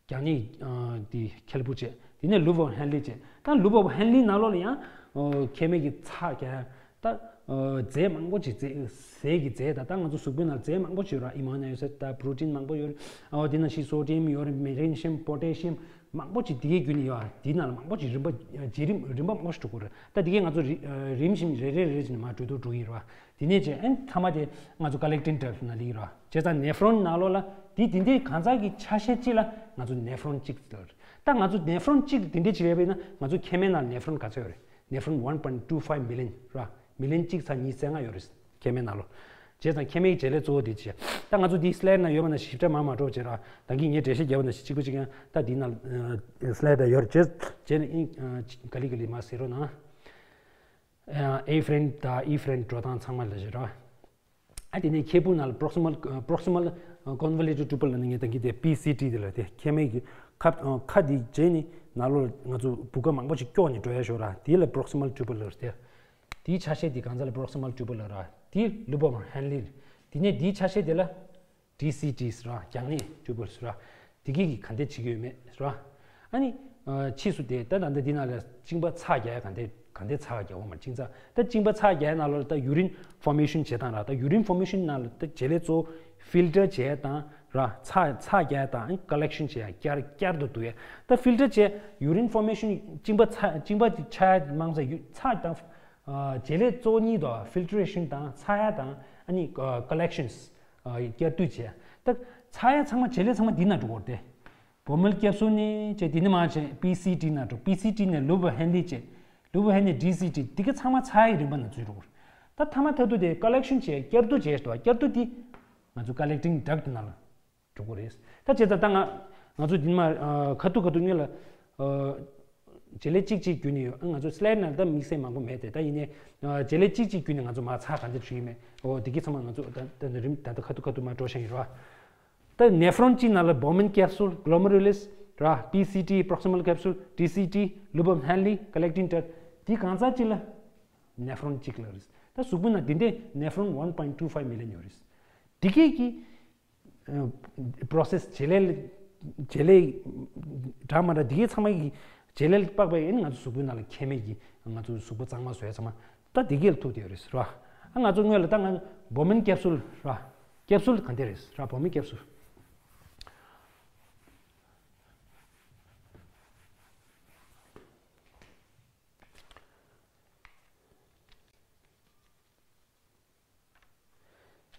རྒྱང་ནས་ཨ་དེ་ཁེལ་པོ་བྱས། དེ་ནས་ལུབ་ཨོབ་ཧན་ལི་བྱས། ད་ལུབ་ཨོབ་ཧན་ལི་ནང་ལོགས་ལ་ཡང་ཨོ་མཁལ་མའི་གི་ཚྭ་རྒྱག་ཡ། ད་ཨོ་རྫས་མང་པོ་ཅིག་རྫས་ཟས་ཀྱི་རྫས་ད་ད་ང་ཚོ་གཟུགས་པོའི་ནང་རྫས་མང་པོ་ཅིག་ཡོད་ར། ཨེ་མོ་ནོ་ཨེ་སིཌ་ད་པྲོ་ཊིན་མང་པོ་ཡོད་ར། ཨོ་དེ་ནང་བཞིན་སོ་ཌི་ཡམ་ཡོད་ར། མེག་ནེ་ཤི་ཡམ། པོ་ཊེ་ཤི་ཡམ། མང་པོ་ཅིག་དེ་གའི་བརྒྱུད་ནས་ཡོད་ར། དེ་ནང་ལ་མང་པོ་ཅིག་རིམ་པ་བརྗེ་རིམ་རིམ་པ་མང་པོ་ཞིག་འགྲོ་གི་རེད། ད་དེ་གའི་ང་ཚོ་རི་ཨ་རིམ་བཞིན་རེ་རེ་རེ་བྱས་ནས་མར་འགྲོ་དུ་འགྲོ་གི་ཡིན་ར། དེ་ནས་བྱས་ཨན་མཐའ་མ་དེ་ང་ཚོ་ཀ་ལེག་ཊིང་ཌག་ཊི་ནང་སླེབས་ཀྱི་རེད། བྱས་ཙང་ནེ་ཕྲོན་ནང་ལོགས་ལ་དེ་དེ་འདྲའི་གང་ཟག་གི་ཆ་ཤས་གཅིག་ལ་ང་ཚོ་ནེ་ཕྲོན་གཅིག་ཟེར། ད་ང་ཚོ་ནེ་ཕྲོན་གཅིག་དེ་འདྲའི་ཅིག་ཡོད་པ་ཡིན་ན། ང་ཚོ་མཁལ་མའི་ནང་ལ་ནེ་ཕྲོན་ག་ཚོད་ཡོད་རེད། ནེ་ཕྲོན་one point two five million ར། མི་ལན་གཅིག་ཚེག་ཉི་ཤུ་རྩ་ལྔ་ཡོད་རེད་མཁལ་མའི་ནང་ལོགས། བྱས་ཙང་མཁལ་མའི་བྱེད་ལས་གཙོ་བོ་དེ་བྱས། ད་ང་ཚོ་འདིའི་སི་ལའེ་ཌི་ནང་ཡོད་པ་ནང་བཞིན་ཞིབ་ཕྲ་མར་མར་འགྲོ་བྱས་ར། ད་གིན་ངས་འགྲེལ་བཤད་བརྒྱབ་པ་ནང་བཞིན་གཅིག་པ་གཅིག་རྐྱང་ད་འདིའི་ནང་ལ་སི་ལའེ་ཌི་ཡོད་རེད། བྱས་བྱས་ནས་ཨིན་ག་ལེ་ག་ལེ་མར་གཟིགས་རོགས་གནང་། ཨེ་ཕ་རེན་དང་ཨི་ཕ་རེན་འགྲོ་སྟངས་ཚང་མ་ལ་བྱེད་རོགས། ཨ་དེ་ནས་ཁེ་སྤུག་ནང་ལ་པྲོག་སི་མལ་པྲོག་སི་མལ་ཀོན་ཝོ་ལུ་ཊེཌ་ཊུ་བལ་ལབ་ནས་ངས་ད་གིན་དེ་པི་སི་ཊི་དེ་ལ་དེ་མཁལ་མའི་གི་ཁ་ཁ་དེ་བྱས་ནས་ནང་ལོགས་ང་ཚོ་སྦུ་ག་མང་པོ་ཞིག་སྐྱོག་ནས་འགྲོ་ཡ་ཤོག་ར། དེ་ལ་པྲོག་སི་མལ་ཊུ་བལ་ལབ་རེད་དེ། དེའི་ཆ་ཤས་དེ་གང་ཟག་ལ་པྲོག་སི་མལ་ཊུ་བལ་ལབ་ར། དེ་ལུབ་ཨོབ་ཧན་ལི་རེད། དེ་ནས་དེའི་ཆ་ཤས་དེ་ལ་ཌི་སི་ཊི་ཟེར་ར། རྒྱང་ནས་ཊུ་བལ་ཟེར་ར། དེ་གི་གི་ག་འདྲ་བྱེད་ཀྱི་ཡོད་མེད་ཟེར་ར། ཨ་ནི་ཨ་ཕྱིས་སུ་དེ་ད་ད་ལྟ་འདི་ནང་ལ་གཅིན་པ་ཚྭ་རྒྱག་ཡ་ག་འདྲ་ག་འདྲ་ཚྭ་རྒྱག་འོ་མ་གཅིན་ཚྭ། ད་གཅིན་པ་ཚྭ་རྒྱག་ཡ་ནང་ལོགས་ལ་ད་ཡུ་རིན་ཕོར་མེ་ཤན་བྱེད་སྟངས་ར། ད་ཡུ་རིན་ཕོར་མེ་ཤན་ནང་ལ་ད་བྱེད་ལས་གཙོ་བོ་ཕིལ་ཊར་བྱེད་ཡ་དང་ར། ཚྭ་ཚྭ་རྒྱག་ཡ་དང་ཨ་ནི་ཀ་ལེག་ཤན་བྱེད་ཡ། བསྐྱར་བསྐྱར་དུ་བསྡུ་ཡ། ད་ཕིལ་ཊར་བྱེད་ཡུ་རིན་ཕོར་མེ་ཤན་གཅིན་པ་ཚྭ་གཅིན་པ་ཆགས་ཡ་མང་ཚ་ཡུ་ཚྭ་དང་ཨ་བྱེད་ལས་གཙོ་བོ་གཉིས་དོ། ཕིལ་ཊ་རེ་ཤན་དང་ཚྭ་ཡ་དང་ཨ་ནི་ཀ་ལེག་ཤན་ཨ་བསྐྱར་ཟློས་བྱས། ད་ཚྭ་ཡ་ཚང་མ་བྱེད་ལས་ཚང་མ་འདི་ན་འགྲོ་གི་རེད་དེ། བོ་མལ་ཀེབ་སུལ་ནས་བྱས། དེ་ནས་མར་བྱས་པི་སི་ཊི་ན་འགྲོ། པི་སི་ཊི་ནས་ལུབ་ཧན་ལི་བྱས། ལུབ་ཧན་ནས་ཌི་སི་ཊི། དེ་ག་ཚང་མ་ཚྭ་ཡའི་རིམ་པ་ན་འཛུལ་འགྲོ་གི་རེད། ད་མཐའ་མ་མཐའ་ཐུག་དེ་ཀ་ལེག་ཤན་བྱས་བསྐྱར་ཟློས་བྱས་འགྲོ། བསྐྱར་ཟློས་དེ་ང་ཚོ་ཀ་ལེག་ཊིང་ཌག་ཊི་ནང་ལ་འགྲོ་གི་རེད། ད་བྱས་ཙང་ད་ང་ང་ཚོ་འདི་ནས་མར་ཨ་ཁ་ཐུག་ཁ་ཐུག་སྔོན་ལ་ཨ་བྱེད་ལས་གཅིག་གཅིག་བརྒྱུད་ནས་ཡོད། ང་ཚོ་སི་ལའེ་ཌི་ནང་ད་དམིགས་བསལ་མང་པོ་མེད་དེ། ད་ཡིན་ནའི་ཨ་བྱེད་ལས་གཅིག་གཅིག་བརྒྱུད་ནས་ང་ཚོ་མར་ཚྭ་ག་འདྲ་བྱུང་ཡོད་མེད། འོ་དེ་གི་ཚང་མ་ང་ཚོ་ད་ད་རིམ་ད་ད་ཁ་ཐུག་ཁ་ཐུག་མར་འགྲོ་བཞིན་ཡོད་ར། ད་ནེ་ཕྲོན་གཅིག་ནང་ལ་བོ་མན་ཀེབ་སུལ། གློ་མེ་རུ་ལིས་ར། པི་སི་ཊི། པྲོག་སི་མལ་ཀེབ་སུལ། ཌི་སི་ཊི། ལུབ་ཧན་ལི། ཀ་ལེག་ཊིང་ཌག་ཊི། དེ་གང་ཟག་གཅིག་ལ་ནེ་ཕྲོན་གཅིག་ལ་རེད། ད་གཟུགས་པོ་ནང་དེ་འདྲའི་ནེ་ཕྲོན་one point two five million ཡོད་རེད། དེ་གས་ཀྱི་པྲོ་སེ་སི་བྱེད་ལས་བྱེད་ལས་འདྲ་མ་འདྲ་དེ་གས་ཚང་མ་གི་བྱེད་ལས་དཔག་པའི་ཨེ་ནི་ང་ཚོ་གཟུགས་པོའི་ནང་ལ་ཁེ་མེད་ཀྱི་ང་ཚོ་གཟུགས་པོ་གཙང་མ་བཟོ་ཡ་ཚང་མ་ད་དེ་གས་ལ་ཐུག་བསྡད་ཡོད་རེད་ར། ཨ་ང་ཚོ་སྔོན་ལ་ད་ང་བོ་མིན་ཀེབ་སུལ་ར། ཀེབ་སུལ་ག་འདྲ་རེད་ར། བོ་མིན་ཀེབ་སུལ།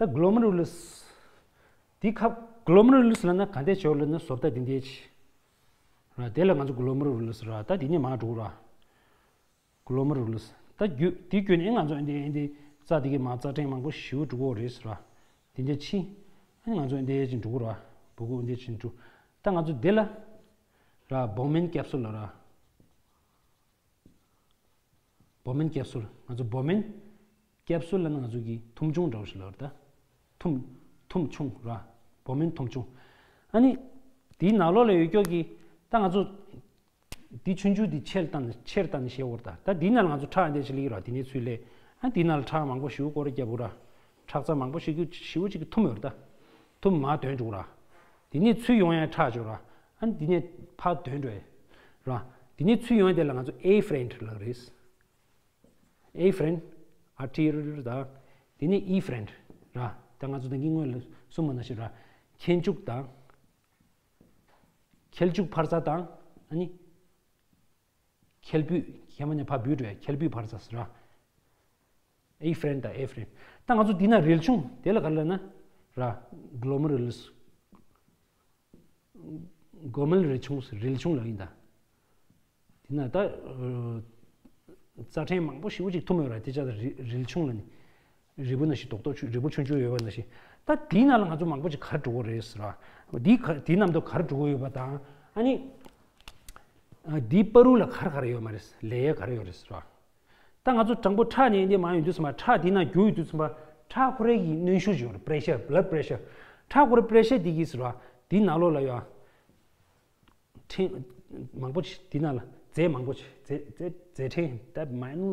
ད་གློ་མེ་རུ་ལུ་ལིས། དེ་ཁ་གློ་མེ་རུ་ལུ་ལིས་ལབ་ན་ག་འདྲས་བྱེད་ལབ་ན་བཟོ་ལྟ་འདི་འདྲས་ཅིག་ར། དེ་ལ་ང་ཚོ་གློ་མེ་རུ་ལུ་ལིས་ར། ད་འདི་ནས་མར་འགྲོ་ར། གློ་མེ་རུ་ལུ་ལིས། ད་རྒྱུ་དེ་བརྒྱུད་ནས་ང་ཚོ་འདི་འདི་རྩ་དེ་གི་མར་རྩ་ཕྲན་མང་པོ་ཞེ་པོ་འགྲོ་གི་རེད་ར། འདི་འདྲས་ཕྱིན། ཨ་ནི་ང་ཚོ་འདི་འདྲས་ཅིག་འགྲོ་གི་ར། སྦུ་གུ་འདི་འདྲས་ཅིག་འགྲོ། ད་ང་ཚོ་འདི་ལ་ར་བོ་མིན་ཀེབ་སུལ་ལབ་ར། བོ་མིན་ཀེབ་སུལ། ང་ཚོ་བོ་མིན་ཀེབ་སུལ་ལབ་ན་ང་ཚོ་གི་ཐུམ་ཆུང་འདྲ་བོ་ཞིག་ལབ་རེད་ད། ཐུམ་ཐུམ་ཆུང་ར། བོ་མིན་ཐུམ་ཆུང་། ཨ་ནི་དེའི་ནང་ལོགས་ལ་ཡོད་ཀྱོག་གི་ད་ང་ཚོ་དེ་ཆུང་ཆུང་དེ་ཆེར་བཏང་ནས་ཆེར་བཏང་ནས་བཤད་འོར་ད། ད་དེའི་ནང་ལ་ང་ཚོ་ཁྲག་འདྲ་ཞིག་སླེབས་ཀྱི་ར། དེ་ནས་ཚུར་སླེབས། ཨ་དེའི་ནང་ལ་ཁྲག་མང་པོ་ཞེ་པོ་སྐོར་ར་རྒྱབ་འོ་ར། ཁྲག་རྩ་མང་པོ་ཞེ་པོ་ཞེ་པོ་ཅིག་གི་ཐུམ་ཡོད་རེད་ད། ཐུམ་མར་དོན་འགྲོ་གི་ར། དེ་ནས་ཚུར་ཡོང་ཡ་ཁྲག་ཅིག་ར། ཨ་ནི་དེ་ནས་ཕར་དོན་འགྲོ་ཡ་ར། དེ་ནས་ཚུར་ཡོང་ཡ་དེ་ལ་ང་ཚོ་ཨེ་ཕ་རེན་ལབ་རེད། ཨེ་ཕ་རེན། ཨར་ཊི་རི་ཡལ་དང་། དེ་ནས་ཨི་ཕ་རེན་ར། ད་ང་ཚོ་ད་གིན་སྔོན་ལ་གསུངས་པ་ནང་བཞིན་ར། མཁལ་མཇུག་དང་། མཁལ་མཇུག་འཕར་རྩ་དང་། ཨ་ནི། མཁལ་སྤུས་ཁྱད་མ་ཉ་ཕ་བུད་འགྲོ་ཡ་མཁལ་སྤུས་འཕར་རྩ་ཟེར་ར། ཨེ་ཕ་རེན་དང་ཨེ་ཕ་རེན། ད་ང་ཚོ་འདི་ན་རིལ་ཆུང་དེ་ལ་ག་ལབ་ན་ར། གློ་མེ་རུ་ལུ་ལིས། སྒོ་མལ་རིལ་ཆུང་རིལ་ཆུང་ལབ་ཡིན་ད། དེ་ན་ད་རྩ་ཕྲན་མང་པོ་ཞེ་པོ་ཅིག་ཐུམ་ཡོད་ར། དེ་ཅག་ད་རིལ་ཆུང་ལབ་ནི། རིལ་བུ་ན་ཞིག་རྡོག་རྡོག་ཆུ་རིལ་བུ་ཆུང་ཆུང་ཡོད་པ་ན་ཞིག་ད་དེའི་ནང་ལ་ང་ཚོ་མང་པོ་ཅིག་གར་འགྲོ་གི་རེད་ཟེར་བ། དེའི་ག་དེའི་ནང་དུ་གར་འགྲོ་གི་ཡོད་པ་དང་། ཨ་ནི་དེའི་བར་དུ་ལ་གར་གར་ཡོད་མ་རེད། ལས་ཡས་གར་ཡོད་རེད་ཟེར་བ། ད་ང་ཚོ་དང་པོ་ཁྲག་ནས་འདི་མ་ཡོང་དུས་ཙམ་པ། ཁྲག་འདི་ན་རྒྱུ་ཡོད་དུས་ཙམ་པ། ཁྲག་ཁོ་རའི་གི་གནོན་ཤུགས་ཡོད་རེད། པེ་རེ་ཤར་བྷ་ལཌ་པེ་རེ་ཤར། ཁྲག་ཁོ་རའི་པེ་རེ་ཤར་འདི་གིས་ཟེར་བ། འདི་ནང་ལོགས་ལ་ཡོད། ཕྲན་མང་པོ་ཅིག་འདི་ནང་ལ་རྫས་མང་པོ་ཅིག་རྫས་རྫས་རྫས་ཕྲན་ད་མའི་ནུ་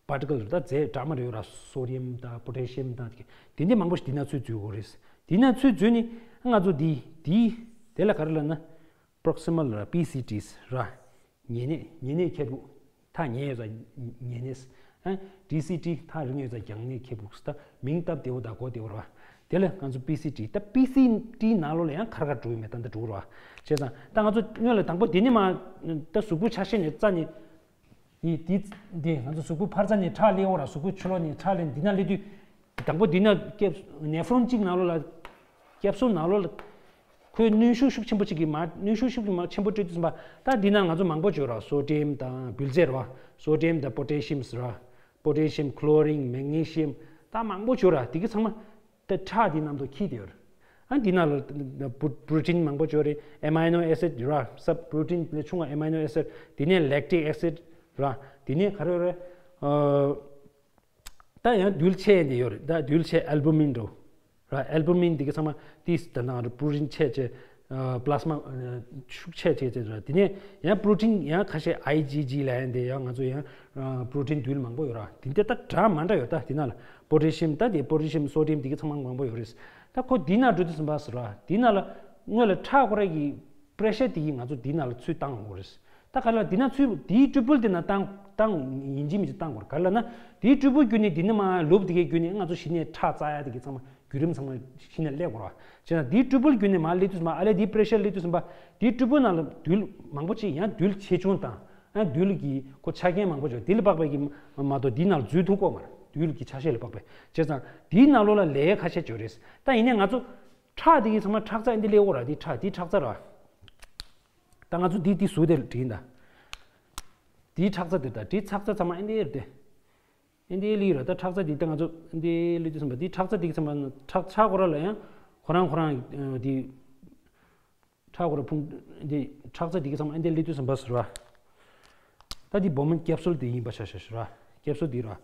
པར་ཊི་ཀལ་རེད། ད་རྫས་འདྲ་མ་རེད་ཡོད་ར། སོ་ཌི་ཡམ་དང་པོ་ཊེ་ཤི་ཡམ་དང་དེ་འདྲ་མང་པོ་ཞིག་འདི་ན་ཚུར་འཛུལ་དགོས་རེད། འདི་ན་ཚུར་འཛུལ་ནས་ང་ཚོ་འདི་འདི་དེ་ལ་ག་རེ་ལབ་ན། པོ་རོག་སི་མལ་ར། པི་སི་ཊིས་ར། ཉེ་གནས། ཉེ་གནས་ཁྱད་འཕགས། ཐག་ཉེ་ཡོད་ཙང་ཉེ་གནས། ཨ། ཌི་སི་ཊི་ཐག་རིང་ཡོད་ཙང་རྒྱང་གནས་ཁྱད་འཕགས། ད་མིང་སྟབས་བདེ་བོ་དང་གོ་བདེ་བོ་ར། དེ་ལ་ང་ཚོ་པི་སི་ཊི། ད་པི་སི་ཊི་ནང་ལོགས་ལ་ཡང་གར་གར་འགྲོ་གི་མེད། ད་འདི་འགྲོ་གི་ར། བྱས་ཙང་ད་ང་ཚོ་སྔོན་ལ་དང་པོ་འདི་ནས་མར། ད་གཟུགས་པོ་ཆ་ཤས་ནས་རྩ་ནས། འདི་འདི་འདི་ང་ཚོ་གཟུགས་པོ་ཕར་རྩ་ནས་ཁྲག་སླེབས་ཡོད་ར། གཟུགས་པོ་ཕྱི་ལོགས་ནས་ཁྲག་སླེབས། འདི་ན་སླེབས་དུས། དང་པོ་འདི་ན་ཀེབ་ནེ་ཕྲོན་གཅིག་ནང་ལོགས་ལ། ཀེབ་སུལ་ནང་ལོགས་ལ། ཁོའི་གནོན་ཤུགས་ཤུགས་ཆེན་པོ་གཅིག་གིས་མར། གནོན་ཤུགས་ཤུགས་མར་ཆེན་པོ་སྤྲད་དུས་ཙམ་པ། ད་འདི་ན་ང་ཚོ་མང་པོ་ཅིག་ཡོད་ར། སོ་ཌི་ཡམ་དང་བུལ་ཟེར་བ། སོ་ཌི་ཡམ་དང་པོ་ཊེ་ཤི་ཡམ་ཟེར་བ། པོ་ཊེ་ཤི་ཡམ། ཁོ་ལོ་རིན། མེག་ནེ་ཤི་ཡམ། ད་མང་པོ་ཅིག་ཡོད་ར། དེ་གི་ཚང་མ། ད་ཁྲག་འདི་ནང་དུ་འཁྱིལ་བསྡད་ཡོད་རེད། ཨ། འདི་ནང་ལ་པུ་རོ་ཊིན་མང་པོ་ཅིག་ཡོད་རེད། ཨེ་མའི་ནོ་ཨེ་སིཌ་ར། སབ་པུ་རོ་ཊིན་ལས་ཆུང་བ་ཨེ་མའི་ནོ་ཨེ་སིཌ། དེ་ནས་ལེག་ཊིག་ཨེ་སིཌ་ར། དེ་ནས་ག་རེ་རེད། ཨ། ད་ཡང་རྡུལ་ཆེ་འདི་ཡོད་རེད། ད་རྡུལ་ཆེ་ཨལ་བུ་མིན་འགྲོ་ར། ཨལ་བུ་མིན་འདི་ག་ཚང་མ་ཏིས་ད་ནང་རུ་པུ་རོ་ཊིན་ཆེ་ཆེ། ཨ། པ་ལ་སི་མ། ཨ། ཤུགས་ཆེ་ཆེ་ཆེ་ར། དེ་ནས་ཡང་པུ་རོ་ཊིན་ཡང་ཁ་ཤས་ཨའི་ཇི་ཇི་ལབ་ཡ་འདི་ཡང་ང་ཚོ་ཡང་། ཨ། པུ་རོ་ཊིན་རྡུལ་མང་པོ་ཡོད་ར། དེ་འདི་ད་འདྲ་མ་འདྲ་ཡོད། ད་དེ་ན་ལ་པོ་ཊེ་ཤི་ཡམ། ད་དེ་པོ་ཊེ་ཤི་ཡམ། སོ་ཌི་ཡམ་འདི་ག་ཚང་མ་མང་པོ་ཡོད་རེད། ད་ཁོ་འདི་ན་འགྲོ་དུས་ཙམ་པ་ཟེར་ར། འདི་ན་ལ་སྔོན་ལ་ཁྲག་ཁོ་རའི་གི་པེ་རེ་ཤར་དེ་གིས་ང་ཚོ་འདི་ན་ལ་ཚུར་བཏང་ཡོང་གི་རེད། ད་ག་ལ་འདི་ན་ཚུར་འདིའི་ཊུ་བལ་འདི་ན་བཏང་བཏང་ཡིན་གཅིག་མིན་གཅིག་བཏང་དགོས་རེད། ག་ལ་ན་འདིའི་ཊུ་བལ་བརྒྱུད་ནས་འདི་ནས་མར་ལུབ་དེ་གའི་བརྒྱུད་ནས་ང་ཚོ་གཞི་ནས་ཁྲག་བཙག་ཡ་དེ་གའི་ཚང་མ་བརྒྱུད་རིམ་ཚང་མ་གཞི་ནས་སླེབས་དགོས་རེད། བྱས་ན་འདིའི་ཊུ་བལ་བརྒྱུད་ནས་མར་སླེབས་དུས་ཙམ་པ། ཨ་ལས་འདིའི་པེ་རེ་ཤར་སླེབས་དུས་ཙམ་པ། འདིའི་ཊུ་བལ་ནང་ལ་རྡུལ་མང་པོ་ཅིག་ཡང་རྡུལ་ཆེ་ཆུང་དང་། ཡང་རྡུལ་གྱི་ཁོ་ཆ་རྐྱེན་མང་པོ་ཅིག་འདི་ལ་དཔག་པའི་གི་མ་གཏོགས་འདིའི་ནང་ལ་འཛུལ་ཐུབ་ཀྱི་ཡོད་མ་རེད། རྡུལ་གྱི་ཆ་ཤས་ལ་དཔག་པའི། བྱས་ཙང་འདིའི་ནང་ལོགས་ལ་ལེ་ཡར་ཁ་ཤས་ཅིག་ཡོད་རེད། ད་ཡིན་ནའི་ང་ཚོ་ཁྲག་དེ་གའི་ཚང་མ་ཁྲག་རྩ་ཨེ་འདི་སླེབས་ཡོད་ར། འདི་ཁྲག་འདི་ཁྲག་རྩ་ར། ད་ང་ཚོ་འདི་འདི་ཟུར་དེ་ལ་བྲིས་ཡིན་ད། འདིའི་ཁྲག་རྩ་དེ་ད་འདིའི་ཁྲག་རྩ་ཚང་མ་ཨེ་འདི་རེད་དེ། ཨེ་འདི་སླེབས་ཡོད་ར། ད་ཁྲག་རྩ་འདི་ད་ང་ཚོ་ཨེ་འདི་སླེབས་དུས་ཙམ་པ། འདི་ཁྲག་རྩ་འདི་གའི་ཚང་མ་ཁྲག་ཁྲག་ཁོ་ར་ལ་ཡང་ཁོ་རང་ཁོ་རང་འདི་ཁྲག་ཁོ་ར་ཕུང་འདི་ཁྲག་རྩ་འདི་གའི་ཚང་མ་ཨེ་འདི་སླེབས་དུས་ཙམ་པ་ཟེར་བ། ད་འདི་བོ་མན་ཀེབ་སུལ་འདི་ཡིན་པ་ཆ་བཞག་ཟེར་བ། ཀེབ་སུལ་འདི་ར།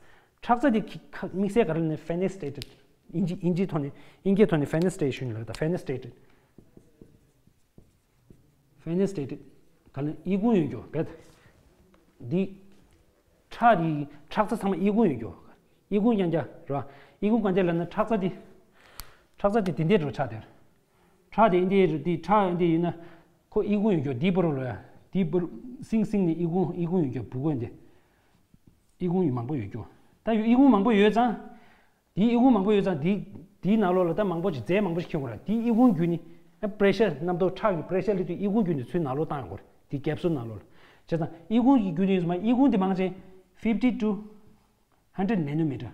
ཁྲག་རྩ་འདི་ཁ་ཁ་དམིགས་བསལ་ག་རེ་ལབ་ན་ཕེ་ནེ་སི་ཊེ་ཊིཌ། ཨིན་ཇི་ཨིན་ཇིའི་ཐོག་ནས་ཨིན་སྐད་ཐོག་ནས་ཕེ་ནེ་སི་ཊེ་ཤན་ལབ། ད་ཕེ་ནེ་སི་ཊེ་ཊིཌ། ཕེ་ནེ་སི་ཊེ་ཊིཌ་ག་ལ་ཨི་ཁུང་ཡོད་རྒྱུ་བེད། འདི་ཁྲག་འདི་ཁྲག་རྩ་ཚང་མ་ཨི་ཁུང་ཡོད་རྒྱུ། ཨི་ཁུང་རྐྱང་རྐྱང་ར། ཨི་ཁུང་རྐྱང་རྐྱང་ལབ་ན་ཁྲག་རྩ་འདི། ཁྲག་རྩ་འདི་དེ་འདྲའི་འགྲོ་ཆགས་དེར། ཁྲག་དེ་འདི་རུ་འདི་ཁྲག་འདི་ཡིན་ན། ཁོ་ཨི་ཁུང་ཡོད་རྒྱུ་འདི་བར་ལ་ཡ། འདི་བར་སིང་སིང་ནས་ཨི་ཁུང་ཨི་ཁུང་ཡོད་རྒྱུ་བུ་གོན་དེ། ཨི་ཁུང་ཡོད་མང་པོ་ཡོད་རྒྱུ། ད་ཡོད་ཨི་ཁུང་མང་པོ་ཡོད་ཙང་། དེའི་ཨི་ཁུང་མང་པོ་ཡོད་ཙང་དེའི་དེའི་ནང་ལོགས་ལ་ད་མང་པོ་ཞིག་རྫས་མང་པོ་ཞིག་འཁྱེར་དགོས་ར། དེའི་ཨི་ཁུང་བརྒྱུད་ནས་ཨ་པེ་རེ་ཤར་རྣམ་རྟོག་ཁྲག་གི་པེ་རེ་ཤར་སླེབས་དུས་ཨི་ཁུང་བརྒྱུད་ནས་ཚུར་ནང་ལོགས་བཏང་ཡོང་དགོས་རེད། དེ་ཀེབ་སུལ་ནང་ལོགས་ལ། བྱས་ཙང་ཨི་ཁུང་གི་བརྒྱུད་ནས་ཡོད་ཙང་ཨི་ཁུང་དེ་མང་ཆེ་fifty to hundred nanometer།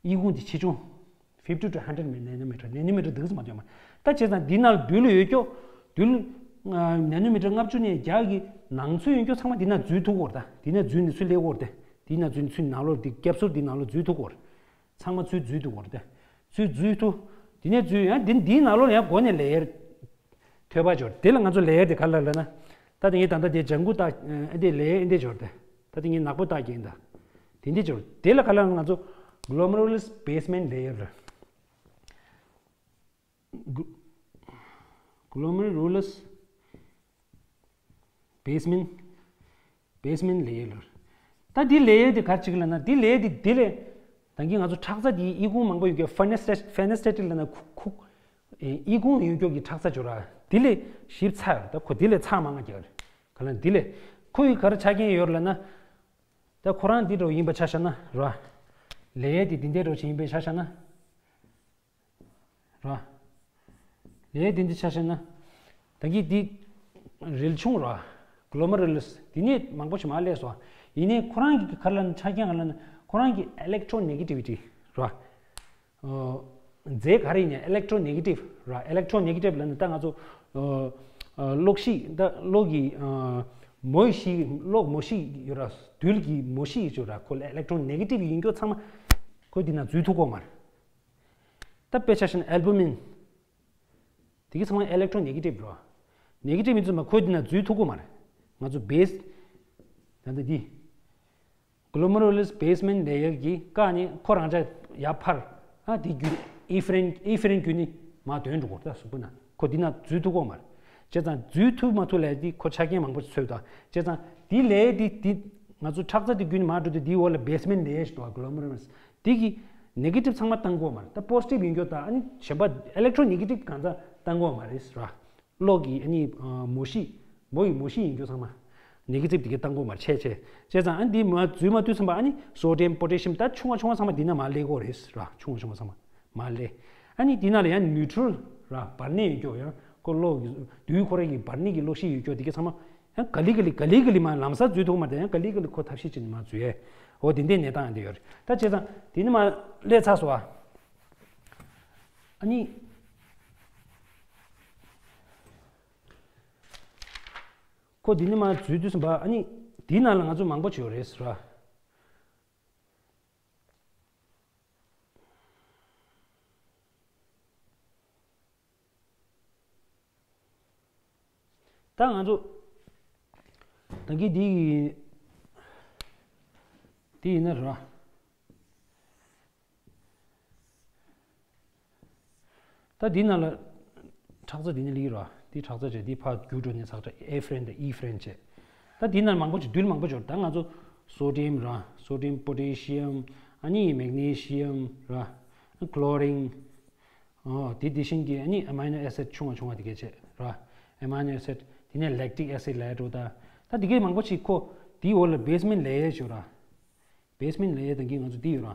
ཨི་ཁུང་དེ་ཆེ་ཆུང་fifty to hundred nanometer། ནེ་ནོ་མི་ཊར་འདུག་སེ་མ་འདོད་མ། ད་བྱས་ཙང་འདི་ནང་རྡུལ་ཡོད་ཀྱོ། རྡུལ་ནེ་ནོ་མི་ཊར་ལྔ་བཅུ་ནས་བརྒྱ་གི་ནང་ཚུད་ཡོད་ཀྱོ་ཚང་མ་འདི་ནང་འཛུལ་ཐུབ་ཀྱི་ཡོད་རེད། ད་འདི་ནང་འཛུལ་ནས་ཚུར་སླེབས་ཀྱི་ཡོད་རེད། འདི་ནང་འཛུལ་ནས་ཚུར་ནང་ལོགས་འདི་ཀེབ་སུལ་འདི་ནང་ལོགས་འཛུལ་ཐུབ་ཀྱི་ཡོད་རེད། ཚང་མ་ཚུར་འཛུལ་ཐུབ་ཀྱི་ཡོད་རེད། ཚུར་འཛུལ་ཐུབ། འདི་ནས་འཛུལ་ཡང་འདི་འདིའི་ནང་ལོགས་ལ་ཡང་སྒོ་ནས་ལེ་ཡར་ཐོལ་པ་འབྱོར། དེ་ལ་ང་ཚོ་ལེ་ཡར་དེ་ག་ལ་ལབ་ན། ད་དེ་ངས་ད་ལྟ་དེ་ལྗང་གུ་བཏགས་ཨ་དེ་ལེ་ཡར་འདི་འབྱོར་ཏེ། ད་དེ་ངས་ནག་པོ་བཏགས་ཀྱི་ཡིན་ད། དེ་འདི་འབྱོར། དེ་ལ་ག་ལ་ང་ཚོ་གློ་མེ་རུ་ལས་བྷེ་སི་མེན་ཊི་ལེ་ཡར་ལབ། གློ་མེ་རུ་ལས་བྷེ་སི་མེན་ཊི། བྷེ་སི་མེན་ཊི་ལེ་ཡར་ལབ། ད་འདི་ལེ་ཡར་འདི་ག་རེ་བྱེད་ཀྱི་ལབ་ན། འདི་ལེ་ཡར་འདི་འདི་ལས་ད་གིན་ང་ཚོ་ཁྲག་རྩ་འདིའི་ཨི་ཁུང་མང་པོ་ཡོད་ཀྱི་ཕེ་ནེ་སི་ཊེ་ཕེ་ནེ་སི་ཊེ་ཊིཌ་ལབ་ན་ཁུག་ཁུག་ཨེ་ཨི་ཁུང་ཡོད་ཀྱོག་གི་ཁྲག་རྩ་འབྱོར་ར། འདི་ལས་ཞིབ་ཚགས་ཡོད། ད་ཁོ་འདི་ལས་ཚགས་མང་ང་རྒྱག་རེད། ག་ལ་འདི་ལས་ཁོ་ཡི་ག་རེ་ཆ་རྐྱེན་ཡོད་ལབ་ན། ད་ཁོ་རང་འདི་འདྲ་ཡིན་པ་ཆ་བཞག་ན་ར། ལེ་ཡར་འདི་འདི་འདྲ་ཡིན་པའི་ཆ་བཞག་ན། ར། ལེ་ཡར་འདི་འདི་ཆ་བཞག་ན། ད་གིན་འདི་རིལ་ཆུང་ར། གློ་མེ་རུ་ལས་འདི་ནས་མང་པོ་ཞིག་མར་སླེབས་སོང་། ཡིན་ནའི་ཁོ་རང་གི་ག་རེ་ལབ་ན་ཆ་རྐྱེན་ག་རེ་ལབ་ན་ཁོ་རང་གི་ཨི་ལེག་ཊོ་ནེ་གེ་ཊི་བི་ཊི་ར། ཨོ། རྫས་ག་རེ་ཡིན་ན་electronegative ར། electronegative ལབ་ན་ད་ང་ཚོ་ཨ་ཨ་གློག་ཤིག་ད་གློག་གི་ཨ་མོ་ཤིག་གློག་མོ་ཤིག་ཡོད་ར། རྡུལ་གྱི་མོ་ཤིག་ཡོད་ར། ཁོ་electronegative ཡིན་རྒྱུ་ཚང་མ་ཁོ་འདི་ན་འཛུལ་ཐུབ་ཀྱི་ཡོད་མ་རེད། ད་དཔེ་ཆ་བཞག་ན་albumin། དེ་གི་ཚང་མ་electronegative རེད་བ། negative ཡིན་ཚུལ་མ་ཁོ་འདི་ན་འཛུལ་ཐུབ་ཀྱི་མ་རེད། ང་ཚོ་base ད་ལྟ་འདི་glomerulus basement layer གི་ཀ་ནས་ཁོ་རང་ཅག་ཡར་འཕར། ཨ་དེ་བརྒྱུད་efferent efferent བརྒྱུད་ནས་མར་དོན་འགྲོ་གི་རེད། ད་གཟུགས་པོ་ན་ཁོ་འདི་ན་འཛུལ་ཐུབ་ཀྱི་མ་རེད། བྱས་ཙང་འཛུལ་ཐུབ་མ་ཐུབ་ལས་དེ་ཁོ་ཆ་རྐྱེན་མང་པོ་ཞིག་འཚོལ་དང་། བྱས་ཙང་དེ་ལས་དེ་དེ་ང་ཚོ་ཁྲག་རྩ་དེ་བརྒྱུད་ནས་མར་འགྲོ་དུས་དེའི་འོག་ལ་basement layer ཞིག་འདུག་ག glomerulus དེ་གི་negative ཚང་མ་བཏང་གི་ཡོད་མ་རེད། ད་positive ཡིན་རྒྱུ་དང་ཨ་ནི་གཞན་པ་electronegative གང་ཚང་བཏང་གི་ཡོད་མ་རེད་ར། གློག་གི་ཨ་ནི་ཨ་མོ་ཤིག་མོ་ཡི་མོ་ཤིག་ཡིན་རྒྱུ་ཚང་མ་negative དེ་གས་བཏང་གི་ཡོད་མ་རེད། ཆེ་ཆེ་བྱས་ཙང་ཨ་ནི་འདི་མར་འཛུལ་མ་ཐུབ་ཙམ་པ་ཨ་ནི་sodium potassium ད་ཆུང་བ་ཆུང་བ་ཚང་མ་འདི་ན་མར་སླེབས་ཀྱི་ཡོད་རེད་ར། ཆུང་བ་ཆུང་བ་ཚང་མ་མར་སླེབས། ཨ་ནི་འདི་ན་ལ་ཡང་neutral ར་བར་གནས་ཡོད་རྒྱུ་ཡང་ཁོ་གློག་གི་རྡུལ་ཁོ་རང་གི་བར་གནས་ཀྱི་གློག་ཤིག་ཡོད་རྒྱུ་དེ་གས་ཚང་མ་ཡང་ག་ལེ་ག་ལེ་ག་ལེ་ག་ལེ་མར་ལམ་སང་འཛུལ་ཐུབ་ཀྱི་མ་རེད། ཡང་ག་ལེ་ག་ལེ་ཁོ་ཐབས་ཤེས་བྱས་ནས་མར་འཛུལ་ཡས། འོ་དེ་འདྲའི་གནས་སྟངས་འདི་ཡོད་རེད། ད་བྱས་ཙང་དེ་ནས་མར་སླེབས་ཚར་སོང་བ། ཨ་ནི། ཁོ་འདི་ནས་མར་འཛུལ་དུས་ཙམ་པ་ཨ་ནི་འདི་ནང་ལ་ང་ཚོ་མང་པོ་ཅིག་ཡོད་རེད་ཟེར་བ། ད་ང་ཚོ་ད་གིན་འདི་གི་འདི་ཡིན་ན་རེད་བ། ད་འདི་ནང་ལ་ཁྲག་རྩ་འདི་ནས་སླེབས་ཀྱི་རེད་བ། འདི་ཁྲག་རྩ་བྱས་འདི་ཕར་རྒྱུག་འགྲོ་ནས་ཚགས་ཁྲག་afferent དང་efferent བྱས། ད་འདི་ནང་མང་པོ་ཅིག་རྡུལ་མང་པོ་ཅིག་ཡོད་རེད། ད་ང་ཚོ་sodium ར། sodium potassium ཨ་ནི་magnesium ར། chlorine ཨོ་དེ་དེ་བཞིན་གྱི་ཨ་ནི་amino acid ཆུང་བ་ཆུང་བ་དེ་གས་བྱས་ར། amino acid དེ་ནས་lactic acid ལབ་འགྲོ་ད། ད་དེ་གས་མང་པོ་ཅིག་ཁོ་དེའི་འོག་ལ་basement layer ཅིག་ཡོད་ར། basement layer དང་གི་ང་ཚོ་འདི་ཡོད་ར།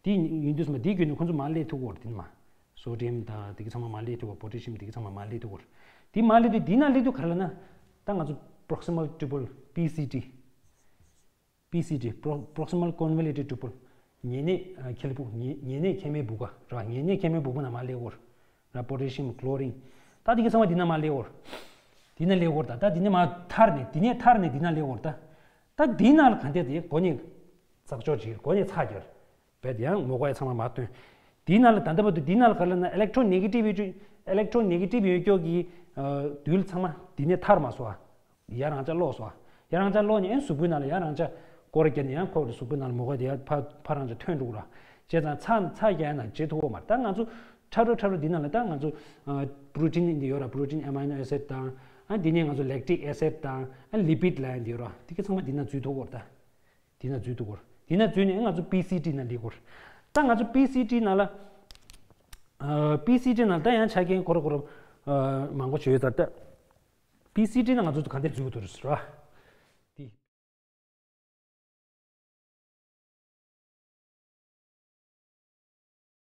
འདི་ཡིན་དུས་ཙམ་པ་འདི་བརྒྱུད་ནས་ཁོ་ཚོ་མར་སླེབས་ཐུབ་ཀྱི་ཡོད་རེད། དེ་ནས་མར་sodium དང་དེ་གི་ཚང་མ་མར་སླེབས་ཐུབ་ཀྱི་ཡོད། potassium དེ་གི་ཚང་མ་མར་སླེབས་ཐུབ་ཀྱི་ཡོད་རེད། དེ་མར་སླེབས་དུས་འདི་ན་སླེབས་དུས་ག་རེ་ལབ་ན། ད་ང་ཚོ་proximal tubule P C T P C T pro- proximal convoluted tubule ཉེ་གནས་ཨ་ཁེ་ལས་སྦུག་ཉེ་ཉེ་གནས་མཁལ་མའི་སྦུག་ག་ར། ཉེ་གནས་མཁལ་མའི་སྦུག་པ་ན་མར་སླེབས་ཀྱི་ཡོད་རེད། ར་potassium chlorine ད་དེ་གི་ཚང་མ་འདི་ན་མར་སླེབས་ཀྱི་ཡོད་རེད། འདི་ན་སླེབས་ཀྱི་ཡོད་རེད། ད་ད་འདི་ནས་མར་ཐར་ནས་འདི་ནས་ཐར་ནས་འདི་ན་སླེབས་ཀྱི་ཡོད་རེད། ད་ད་འདི་ན་ལ་ག་འདྲས་དེ་གོ་ནས་ཚགས་ཆོག་ཅིག་གོ་ནས་ཚགས་ཀྱི་རེད། བས་དེ་ཡང་མོ་ག་ཡ་ཚང་མ་མར་བཏོན། འདི་ན་ལ་ད་ལྟ་བར་དུ་འདི་ན་ལ་ག་ལ་ན་electronegative ཡོད་ཅུ་electronegative ཡོད་ཀྱོག་གི་ཨ་རྡུལ་ཚང་མ་འདི་ནས་ཐར་མ་སོང་ཨ། ཡ་རང་ཅག་ལོག་སོང་ཨ། ཡ་རང་ཅག་ལོག་ནས་ཨེ་གཟུགས་པོའི་ནང་ལ་ཡ་རང་ཅག་སྐོར་ར་བརྒྱབ་ནས་ཡང་ཁོ་གཟུགས་པོའི་ནང་ལ་མོ་ག་དེ་ཡ་ཕ་ཕ་རང་ཅག་ཐོན་འགྲོ་གི་ར། བྱས་ཙང་ཚ་ཚ་རྒྱག་ན་བརྗེ་ཐུབ་ཀྱི་མ་རེད། ད་ང་ཚོ་ཁྲ་རོ་ཁྲ་རོ་འདི་ནང་ལ་ད་ང་ཚོ་ཨ་protein འདི་ཡོད་ར། protein amino acid དང་ཨ་འདི་ནས་ང་ཚོ་lactic acid དང་ཨ་lipid ལབ་ཡ་འདི་ཡོད་ར། དེ་ག་ཚང་མ་འདི་ན་འཛུལ་ཐུབ་ཀྱི་རེད་ད། དེ་ན་འཛུལ་ཐུབ་ཀྱི་རེད། དེ་ན་འཛུལ་ནས་ང་ཚོ་P C T ན་སླེབས་ཀྱི་རེད། ད་ང་ཚོ་P C T ནང་ལ་ཨ་P C T ནང་ལ་ད་ཡང་ཆ་རྐྱེན་ཁོ་ར་ཁོ་ར་ཨ་མང་པོ་ཅིག་ཡོད་ད། ད་P C T ན་ང་ཚོ་ག་འདྲས་འཛུལ་ཐུབ་རེད་ཟེར་བ།